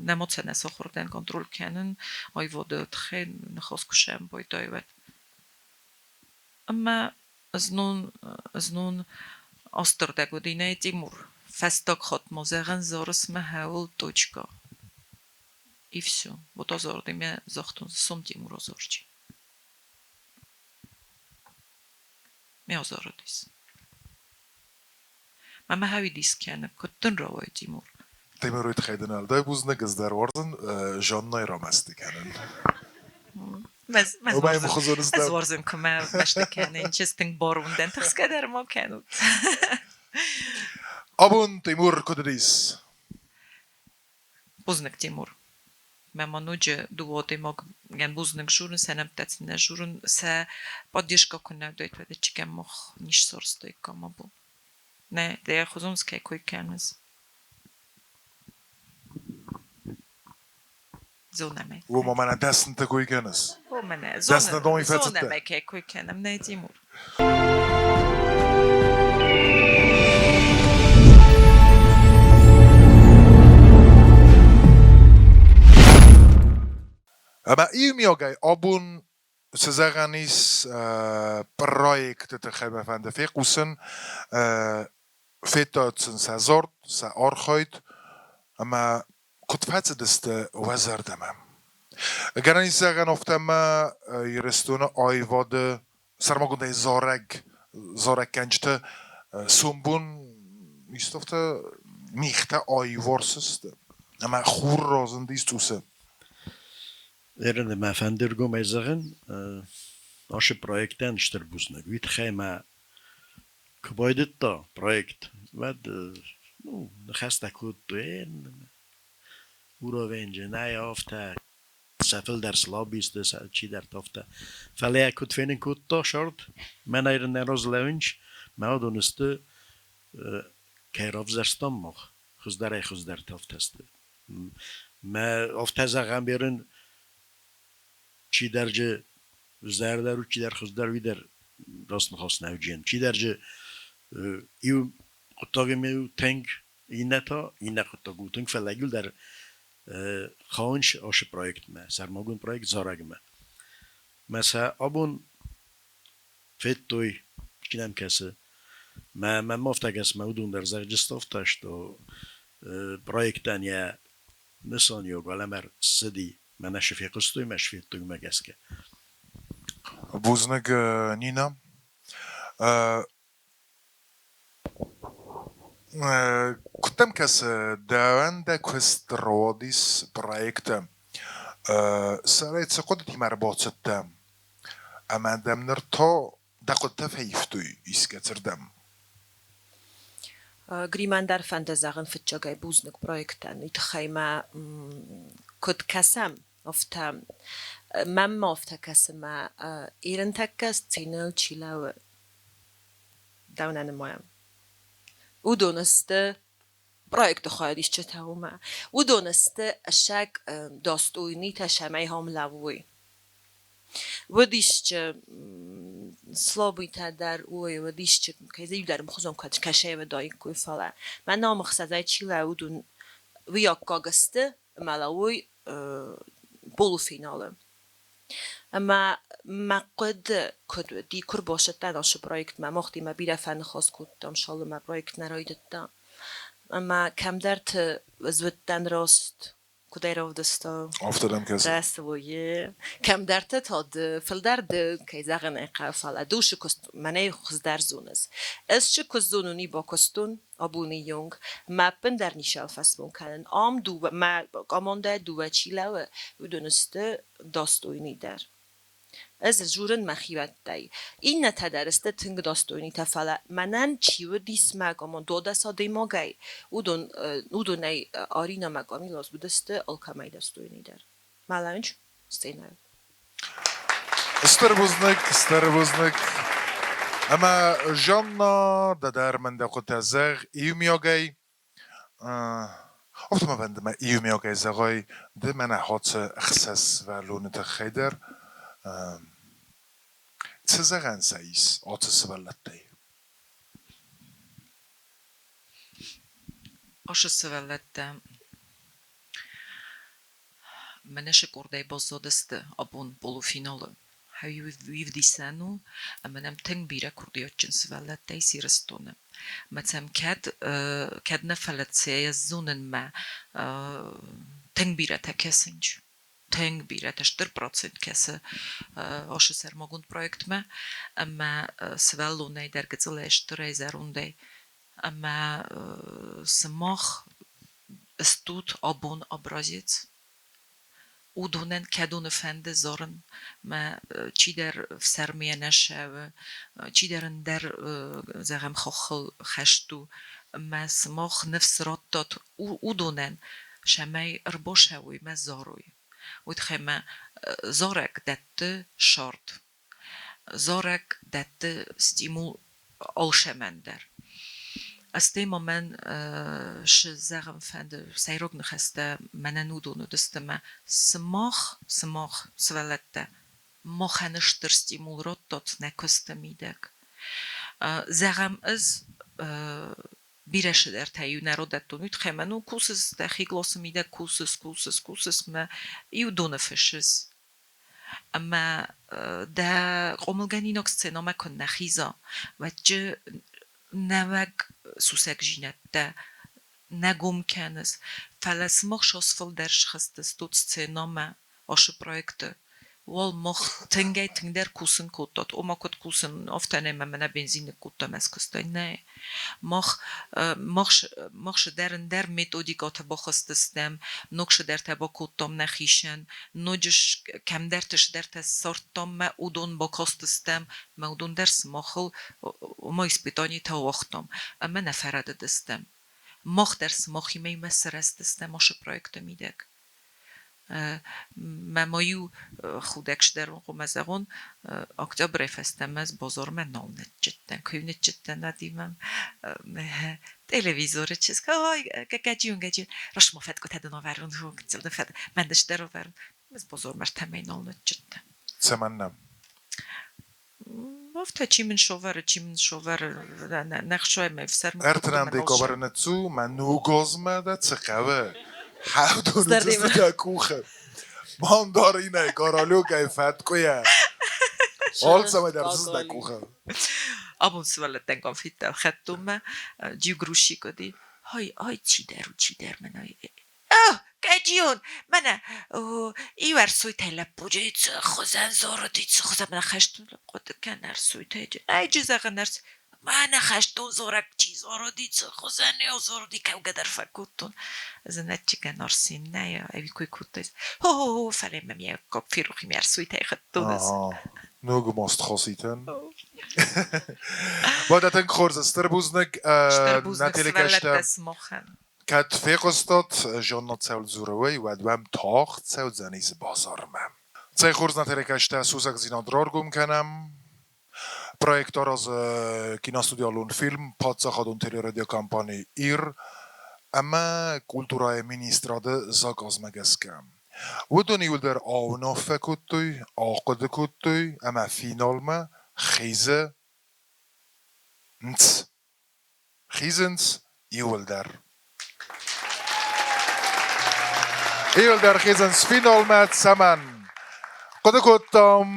S9: нӕма сӕ нӕ сахуыр дӕн контроль кӕнын, аивады тыххӕй ныхас куы сӕм байдайы, уӕд. Ӕмӕ знон, знон астырдӕг уыди нӕ Тимур. Фӕстаг хатт ма зӕгъын зарыс мӕ хӕуыл точка. И все. Вот азарыди мӕ загътон, сом Тимур азарчи. Мӕ азарыдис. Мӕ мӕ хӕуидис кӕны, куыд дын рауайы, Тимур?
S2: Тимур уый тыххӕй дын уӕлдай бузныг, ӕз дӕр уарзын Жаннайы рамӕсты кӕнын.
S9: Ӕз уарзын, куы мӕ мӕсты кӕнын, чыз тынг барон дӕн, тыхсгӕ дӕр ма кӕнут.
S2: Абон Тимур куыд уыдис?
S9: Бузныг, Тимур. Мӕ ма ноджы дыууӕ адӕймагӕн бузныг журын, сӕ нӕмттӕ сын нӕ журын, сӕ поддержка куы нӕ уыдаид, уӕд чикӕм мах не ссардтаиккам абон. Нӕ, дӕ хуызон кӕй кой кӕныс. Зонӕм ӕй.
S2: Уымӕ мӕнӕ дӕснытӕ кой кӕныс.
S9: О, мӕнӕ
S2: Дӕсны дони фӕцыдтӕ.
S9: Зонӕм ӕй кӕй кой кӕнӕм, нӕ, Тимур.
S2: Ӕмӕ иумиагӕй абон цы зӕгъӕн ис проекты тыххӕй мӕ фӕнды фехъусын. Федтат сын сӕ зард, сӕ архайд ӕмӕ куыд фӕцыдысты уӕ зӕрдӕмӕ? Гӕнӕн ис зӕгъӕн афтӕ ӕмӕ Ирыстоны аивады сӕрмагондӕй зарӕг, зарӕггӕнджыты сомбон исты афтӕ мигътӕ аиварс сты ӕмӕ хур разындис цъусы.
S7: Ерын мӕ фӕнды ргомӕй зӕгъын. Ашы проектӕн стыр бузныг. Уый тыххӕй мӕ куы байдыдта проект, уӕд ну, ныхӕстӕ кодтой, уровеньджы нӕй афтӕ, сӕ фылдӕр слабисты, чидӕртӕ афтӕ. Фӕлӕ йӕ куыд фенын кодта сӕрд, мӕнӕй нӕ разлӕууынч, мӕ уыдон сты, кӕй равзӕрстам мах, хуыздӕрӕй хуыздӕртӕ афтӕ сты. Мӕ афтӕ зӕгъӕн берын чидӕр же зӕрдӕр у, чидӕр хуыздӕр, уый дӕр раст ныхас нӕ уыджен. Чидӕр же иу хъуыддагимӕ у тынг, иннӕ та иннӕ хъуыддаг у тынг, фӕлӕ иуылдӕр хауынц ашы проектмӕ, сӕрмагонд проект зарӕгмӕ. Мӕ сӕ абон федтой, чи нӕм кӕсы. Мӕ мӕнмӕ афтӕ кӕсы, мӕ уыдон дӕр зӕгъджысты афтӕ, что проектӕн йӕ нысаниуӕг уӕлӕмӕ ссыди. Мӕнӕ шы фехъуыстой, мӕ шы федтой, уымӕ гӕсгӕ.
S2: Бузныг, Нина. Куыд дӕм кӕсы, дӕуӕн дӕ куыст рауадис проекты? Сӕрӕй цы хъуыдытимӕ ӕрбацыдтӕ ӕмӕ дӕм ныр та дӕ хъуыдытӕ фӕивтой искӕцырдӕм?
S8: Гримӕн дӕр фӕнды зӕгъын фыццагӕй бузныг проектӕн. Уый тыххӕй мӕ куыд кӕсӕм, афтӕ мӕм ма афтӕ кӕсы, мӕ ирынтӕккӕ сценӕйыл чи лӕууы, дӕу нӕ нымайӕм. Уыдон сты проекты хайадисджытӕ уымӕ. Уыдон сты ӕссӕг достойнитӕ, цӕмӕй ам лӕууой. Уыдисчы слабыйтӕ дӕр уой, уыдисчы кӕй дзы иу дӕр ӕмхуызон кӕд кӕсӕй уыдаиккой, фӕлӕ мӕ намы хсӕзӕй чи лӕууы, уыдон уый аккаг сты ӕмӕ лӕууой полуфиналы. Ӕмӕ мӕ хъуыды куыд уыди, куы рбацыдтӕн ацы проектмӕ, махтимӕ бирӕ фӕныхас кодтам, цалынмӕ проект нӕ райдыдта. Ӕмӕ кӕмдӕрты ӕз уыдтӕн раст, куыд ӕй равдыста.
S2: Афтӕ дӕм кӕсы?
S8: Рӕсугъд. Кӕмдӕрты та ды фылдӕр ды, кӕй зӕгъын ӕй хъӕуы, фӕлӕ душы куыст мӕнӕй хуыздӕр зоныс. Ӕз чи куыст зонун, и бакуыстон абоны онг. Мӕ ӕппындӕр ницӕуыл фӕсмон кӕнын. Ам дыууӕ, мӕ командӕйы дыууӕ чи лӕууы, уыдон сты достойный дӕр. Ӕз дзурын мӕхиуӕттӕй. Иннӕтӕ дӕр сты тынг достойнитӕ, фӕлӕ мӕнӕн чи уыдис мӕ командодӕс адӕймагӕй, уыдон, уыдонӕй Арина мӕ Камилас уыдысты алкӕмӕй достойныйдӕр. Мӕлӕнч сценӕйыл.
S2: Стыр бузныг, стыр бузныг. Ӕмӕ Жанна, дӕ дӕр мын дӕ хъуыдытӕ зӕгъ иумиагӕй. Афтӕ ма фӕнды мӕ иумиагӕй зӕгъай, ды мӕнӕ хӕцы ӕхсӕз сывӕллоны тыххӕй дӕр. Цы зӕгъӕн сӕ ис ацы сывӕллӕттӕй?
S9: Ашы сывӕллӕттӕ мӕнӕ шы къордӕй баззадысты абон полуфиналы. Уый у, ӕмӕ нӕм тынг бирӕ курдиатджын сывӕллӕттӕ ис Ирыстоны. Мӕ сӕм кӕд, кӕд нӕ фӕлӕ зонынмӕ тынг бирӕтӕ кӕсынч. Тынг бирӕтӕ, стыр процент кӕсы ашы сӕрмагонд проектмӕ ӕмӕ сывӕллонӕй дӕр гыццылӕй, стырӕй, зӕрондӕй. Ӕмӕ сымах стут абон образец. Уыдонӕн кӕдоны фӕнды зарын, мӕ чидӕр ӕфсӕрмыйӕ нӕ ссӕуы, чидӕр ӕндӕр, зӕгъӕм, хохыл хӕст у. Ӕмӕ сымах ныфс радтат уыдонӕн, цӕмӕй ӕрбацӕуой мӕ зарой. Уый тыххӕй мӕ зарӕг дӕтты сӕрд. Зарӕг дӕтты стимул алцӕмӕн дӕр. Стӕй ма мӕн шы зӕгъын фӕнды, сӕйраг ныхӕстӕ мӕнӕн уыдон уыдысты мӕ сымах, сымах, сывӕллӕттӕ, махӕн стыр стимул радтат нӕ куысты мидӕг. Зӕгъӕм, ӕз бирӕ цыдӕртӕ-иу нӕ радӕттон, уый тыххӕй мӕ ну кусыс дӕхи къласы мидӕг, кусыс, кусыс, кусыс мӕ иу доны фыссыс. Ӕмӕ дӕ хъомылгӕнинаг сценӕмӕ куы нӕ хиза, уӕд нӕуӕг сусӕгдзинӕдтӕ нӕ гом кӕныс, фӕлӕ сымах сас фылдӕр схызтыстут сценӕмӕ ашы проекты. Уал мах тынгӕй-тынгдӕр кусын кодтат. Ома куыд кусын, афтӕ нӕ мӕ мӕнӕ бензин ныккодтам ӕз куыстӕй. Нӕ. Мах, мах, мах дӕр ӕндӕр методикӕтӕ бахызтыстӕм, ног цыдӕртӕ бакодтам нӕхицӕн, ноджы кӕмдӕрты цыдӕртӕ ссардтам мӕ уыдон бакастыстӕм, мӕ уыдон дӕр сымахыл ома испытанитӕ ауагътам ӕмӕ нӕ фӕрӕдыдыстӕм. Мах дӕр сымахимӕ иумӕ сырӕзтыстӕм ацы проекты мидӕг. Мӕ ма-иу худӕг сдӕрон хъуамӕ зӕгъон, октябрӕй фӕстӕмӕ ӕз базармӕ нал ныччыдтӕн. Куы-иу ныччыдтӕн адимӕ телевизоры чызг, ой, гӕджион, гӕджион, раст ма фӕткъуытӕ дын авӕрон, гыццыл дын фӕт, мӕн дӕр авӕрон. Ӕз базармӕ ӕртӕмӕй нал ныччыдтӕн.
S2: Цӕмӕннӕ?
S9: Афтӕ чи мын сӕвӕры, чи мын сӕвӕры, не хсӕй мӕ ӕфсӕрмы
S2: Ӕртынӕм декабры ныццу, мӕ ногазмӕ дӕ цы хъӕуы? Хӕвдоны дзы дӕ къухы. Мандаринӕй, королюкӕй, фӕткъуыйӕ. Алцӕмӕй дӕр дзы дӕ къухы.
S9: Абон сывӕллӕттӕн конфеттӕ ӕлхӕдтон мӕ джиу грушик уыди. Ай, ай, чидӕр у, чидӕр мӕн ай. Гӕджион, мӕнӕ иу ӕрсойтӕй лӕппуджы цы хуызӕн зарыди, цы хуызӕн мӕнӕ хӕстон хъуыды кӕн ӕрсойтӕй. Ӕйджы зӕгъын ӕрс мӕнӕ хӕстон зарӕг чи зарыди, цы хуызӕн ӕй зарыди, кӕугӕ дӕр фӕкодтон. Ӕз ын ӕдджигӕн арсин нӕ, ӕви кой кодтай. Хо-хо-хо, фӕлӕ мӕм йӕ копп ферох и ме ӕрсойтӕй хӕдтон ӕз.
S2: Ног маст хоситӕн. Уӕдӕ тынг хорз, стыр бузныг
S9: Стыр
S2: нӕ
S9: бузныг
S2: телекӕстӕ.
S9: сывӕллӕттӕ сымахӕн.
S2: Кӕд фехъуыстат, Жанна цӕуыл дзуры уый, уӕд уӕм тагъд цӕудзӕнис базармӕ. Цӕй хорз нӕ телекӕстӕ сусӕгдзинад раргом кӕнӕм. Проект аразы киностудиалон фильм паддзахадон телерадиокомпани «Ир» ӕмӕ культурӕйы министрады заказмӕ гӕсгӕ. Уыдон иуылдӕр ауынаффӕ кодтой, ахъуыды кодтой ӕмӕ финалмӕ хизы нц. Хизынц иуылдӕр. Иуылдӕр хизынц финалмӕ цӕмӕн? Хъуыды кодтам,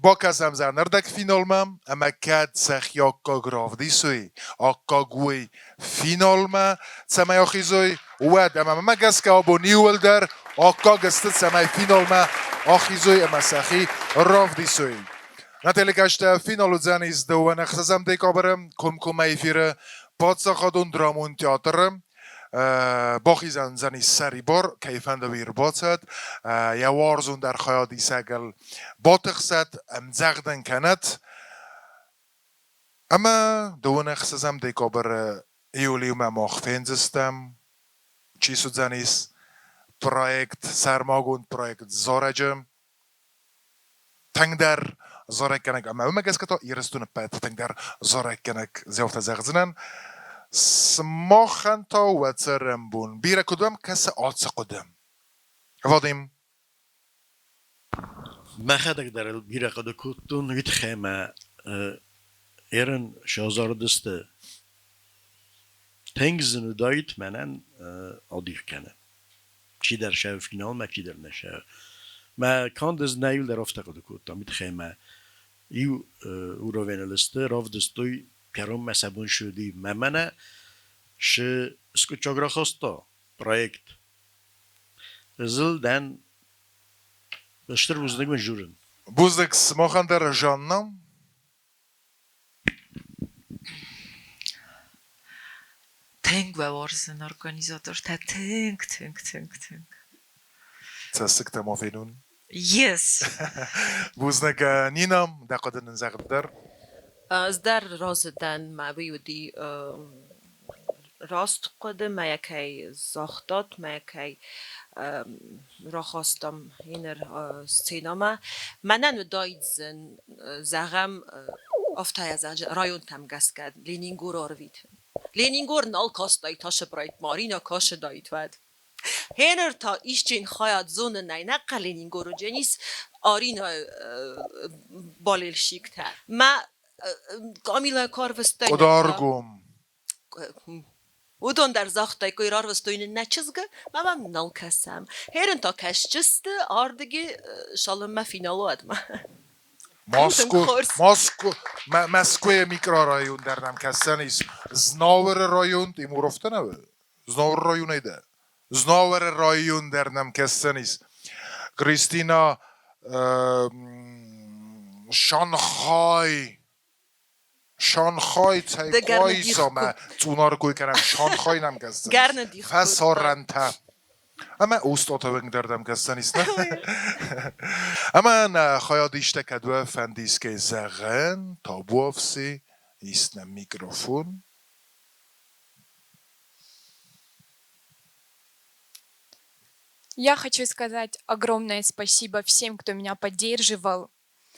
S2: бакӕсӕм дзы ӕрдӕгфиналмӕ ӕмӕ кӕд сӕхи аккаг равдисой, аккаг уой финалмӕ, цӕмӕй ахизой, уӕд ӕмӕ мӕмӕ гӕсгӕ абон иуылдӕр аккаг сты, цӕмӕй финалмӕ ахизой ӕмӕ сӕхи равдисой. Нӕ телекӕстӕ финал уыдзӕнис 26 декабры комкоммӕ эфиры Паддзахадон драмон театры. Бахизӕндзӕнис сӕрибар, кӕй фӕнды уый ӕрбацӕд, йӕ уарзондӕр хайадисӕгыл батыхсӕд, ӕмдзӕгъдӕн кӕнӕд. Ӕмӕ 26 декабры июлимӕ мах фендзыстӕм, чи суыдзӕнис проект, сӕрмагонд проект зарӕджы. Тынгдӕр зарӕггӕнӕг ӕмӕ уымӕ гӕсгӕ та Ирыстоны ӕппӕт тынгдӕр зарӕггӕнӕг зӕгътӕ зӕгъдзынӕн. Сымахӕн та уӕ цӕрӕнбон бирӕ куыд уӕм кӕсы ацы хъуыды? Вадим.
S7: Мӕхӕдӕг дӕр ыл бирӕ хъуыды кодтон, уый тыххӕй мӕ ерын сӕвзӕрдысты тынг зын уыдаид мӕнӕн адих кӕнын. Чидӕр сӕ финалмӕ, чидӕр нӕ сӕ. Мӕ канд ӕз нӕ иу дӕр афтӕ хъуыды кодтам, уый тыххӕй мӕ иу уровеныл сты, равдыстой кӕронмӕ сӕ бон цы уыди. Мӕ мӕнӕ шы скъуыддзаг рахаста проект. Ызыл дӕн стыр бузныг мын журын.
S2: Бузныг сымахӕн дӕр, Жанна.
S9: Тынг уӕ уарзын организатортӕ, тынг, тынг, тынг, тынг.
S2: Цӕссыгтӕ ма фенун?
S9: Yes.
S2: Бузныг, Нина, дӕ хъуыды нын зӕгъ дӕр.
S8: Ӕз дӕр разы дӕн, мӕ уый уыди раст хъуыды, мӕ кӕй загътат, мӕ кӕй рахастам иннӕ сценӕмӕ. Мӕнӕн уыдаид зын, зӕгъӕм, афтӕ районтӕм гӕсгӕ Ленингор арвитын. Ленингор нал кастаид ацы проект, Марина кӕсыдаид уӕд. Гъеныр та исчи хайад зонынӕй нӕ Ленингоры дженис Арина болельщиктӕ. Мӕ Камилӕ куы арвыстай.
S2: Къуыдаргом.
S8: Уыдон дӕр загътой, куы рарвыстой нын нӕ чызгы, мӕ мӕм нал кӕсӕм. Херын та кӕсджысты ардыги цалынмӕ финал уӕдмӕ.
S2: Моску, Моску, Мӕскуыйы микрорайон дӕр нӕм кӕсдзӕнис. Знауыры район Тимуровты нӕ Знауыры районӕй дӕ? Знауыры район дӕр нӕм кӕсдзӕнис. Кристина Шанхай. Шанхай цӕй
S8: Дӕ гӕрны дих
S2: Къуайсамӕ цъунары кой кӕнӕм, Шанхай нӕм кӕсдзӕнис.
S8: Гӕрны дих кодта.
S2: Фӕсарӕнтӕ. Ӕмӕ устъотӕвӕнг дӕр дӕм кӕсдзӕнис, нӕ? Ӕмӕ нӕ хайадистӕ кӕд уӕ фӕнды искӕй зӕгъӕн, табуафси, ис нӕм микрофон.
S11: Я хочу сказать огромное спасибо всем, кто меня поддерживал,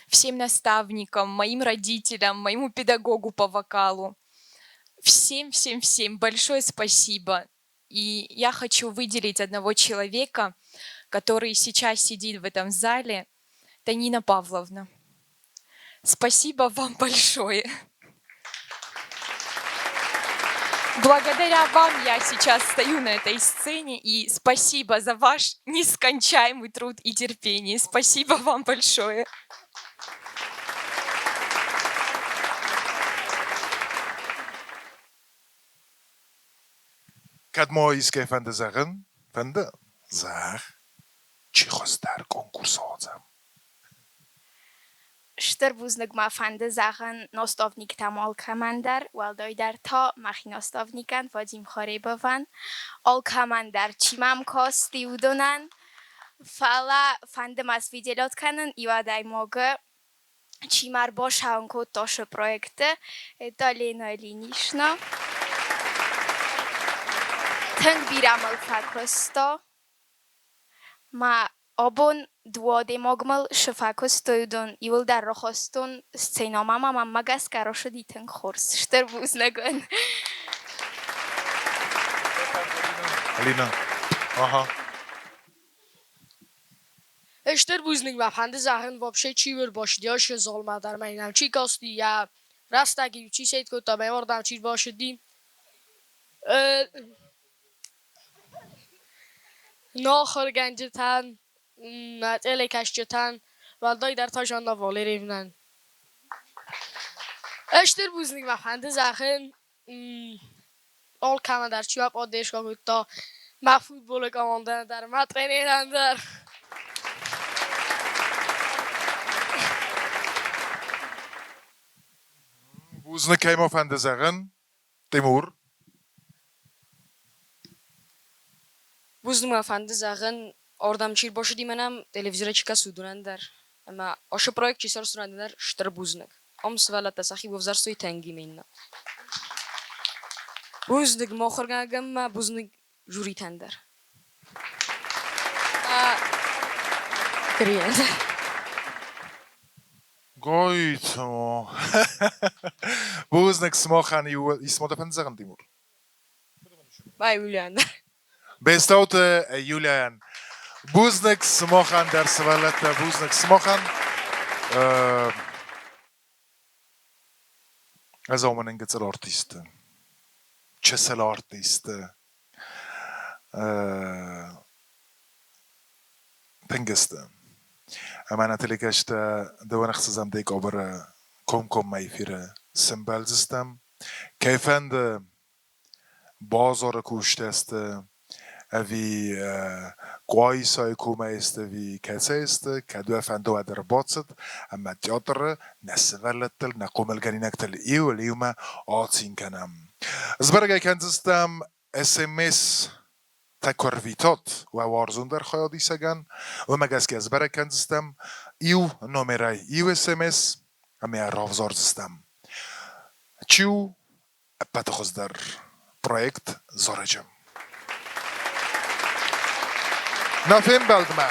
S11: всем наставникам, моим родителям, моему педагогу по вокалу. Всем, всем, всем большое спасибо. И я хочу выделить одного человека, который сейчас сидит в этом зале, Танина Павловна. Спасибо вам большое. Благодаря вам я сейчас стою на этой сцене, и спасибо за ваш нескончаемый труд и терпение. Спасибо вам большое.
S2: Кӕд ма искӕй фӕнды зӕгъын, фӕнды, зӕгъ, чи хуыздӕр конкурс ауадзӕм.
S5: Стыр бузныг мӕ фӕнды зӕгъын наставниктӕм алкӕмӕн дӕр, уӕлдайдӕр та мӕхи наставникӕн Вадим Харебовӕн, алкӕмӕн дӕр, чи мӕм касти, уыдонӕн. Фӕлӕ фӕнды мӕ свиделят кӕнын иу адӕймагы, чи мӕ ӕрбасӕуын кодта ацы проекты, это Лена Ильинична. Тынг бирӕ мыл фӕкуыста. Мӕ абон дыууӕ адӕймаг мыл цы фӕкуыстой, уыдон иуылдӕр рахастон сценӕмӕ ӕмӕ мӕнмӕ гӕсгӕ рацыди тынг хорз. Стыр бузныг уын.
S2: Алина, ага.
S10: Стыр бузныг мӕ фӕнды зӕгъын, вообще чи ӕрбацыди ацы залмӕ дӕр ма йын чи касти, йӕ рӕстӕг-иу чи сайд кодта, ӕмӕ уырдӕм чи рбацыди. Нӕ ахуыргӕнджытӕн, нӕ телекӕсджытӕн, уӕлдайдӕр та Жанна Валерьевнӕн. Стыр бузныг мӕ фӕнды зӕгъын, алкӕмӕн дӕр чи поддержка кодта, мӕ футболы командӕн дӕр, мӕ тренерӕн дӕр.
S2: Бузныг кӕй ма фӕнды зӕгъын, Тимур?
S12: Бузныг мӕ фӕнды зӕгъын, ардӕм чи ӕрбацыди мӕнӕн, телевизорӕй чи кӕсы, уыдонӕн дӕр. Ӕмӕ ацы проект чи сарӕзта, уыдонӕн дӕр стыр бузныг. Ам сывӕллӕттӕ сӕхи бавзӕрстой тӕнгимӕ иннӕ. Бузныг мӕ ахуыргӕнӕгӕн ӕмӕ бузныг жюритӕн дӕр. Гриен.
S2: Гойтмо. Бузныг сымахӕн ис ма дӕ фӕнды зӕгъын, Тимур?
S12: Бай Юлиан.
S2: Бестауты Юлиан. Бузныг сымахӕн дӕр, сывӕллӕттӕ, бузныг сымахӕн. Ӕз омӕн гыццыл артист, чысыл артист. Тынг сты. Ӕмӕ нӕ телекӕсджытӕ дыууӕ ӕхсӕзӕм декабры комкоммӕ эфиры сӕмбӕлдзыстӕм. Кӕй фӕнды базары кустӕ сты ӕви Къуайсайы комӕй сты ӕви кӕцӕй сты, кӕд уӕ фӕнды, уӕд ӕрбацыд ӕмӕ театры нӕ сывӕллӕттыл, нӕ хъомылгӕнинӕгтыл иуыл иумӕ ацин кӕнӕм. Сбӕрӕг ӕй кӕндзыстӕм СМС тӕ куы ӕрвитат уӕ уарзондӕр хайадисӕгӕн, уымӕ гӕсгӕ сбӕрӕг кӕндзыстӕм иу номерӕй иу СМС ӕмӕ йӕ равзардзыстӕм. Чи у ӕппӕты хуыздӕр проект зарӕджы? Нӕ фембӕлдмӕ!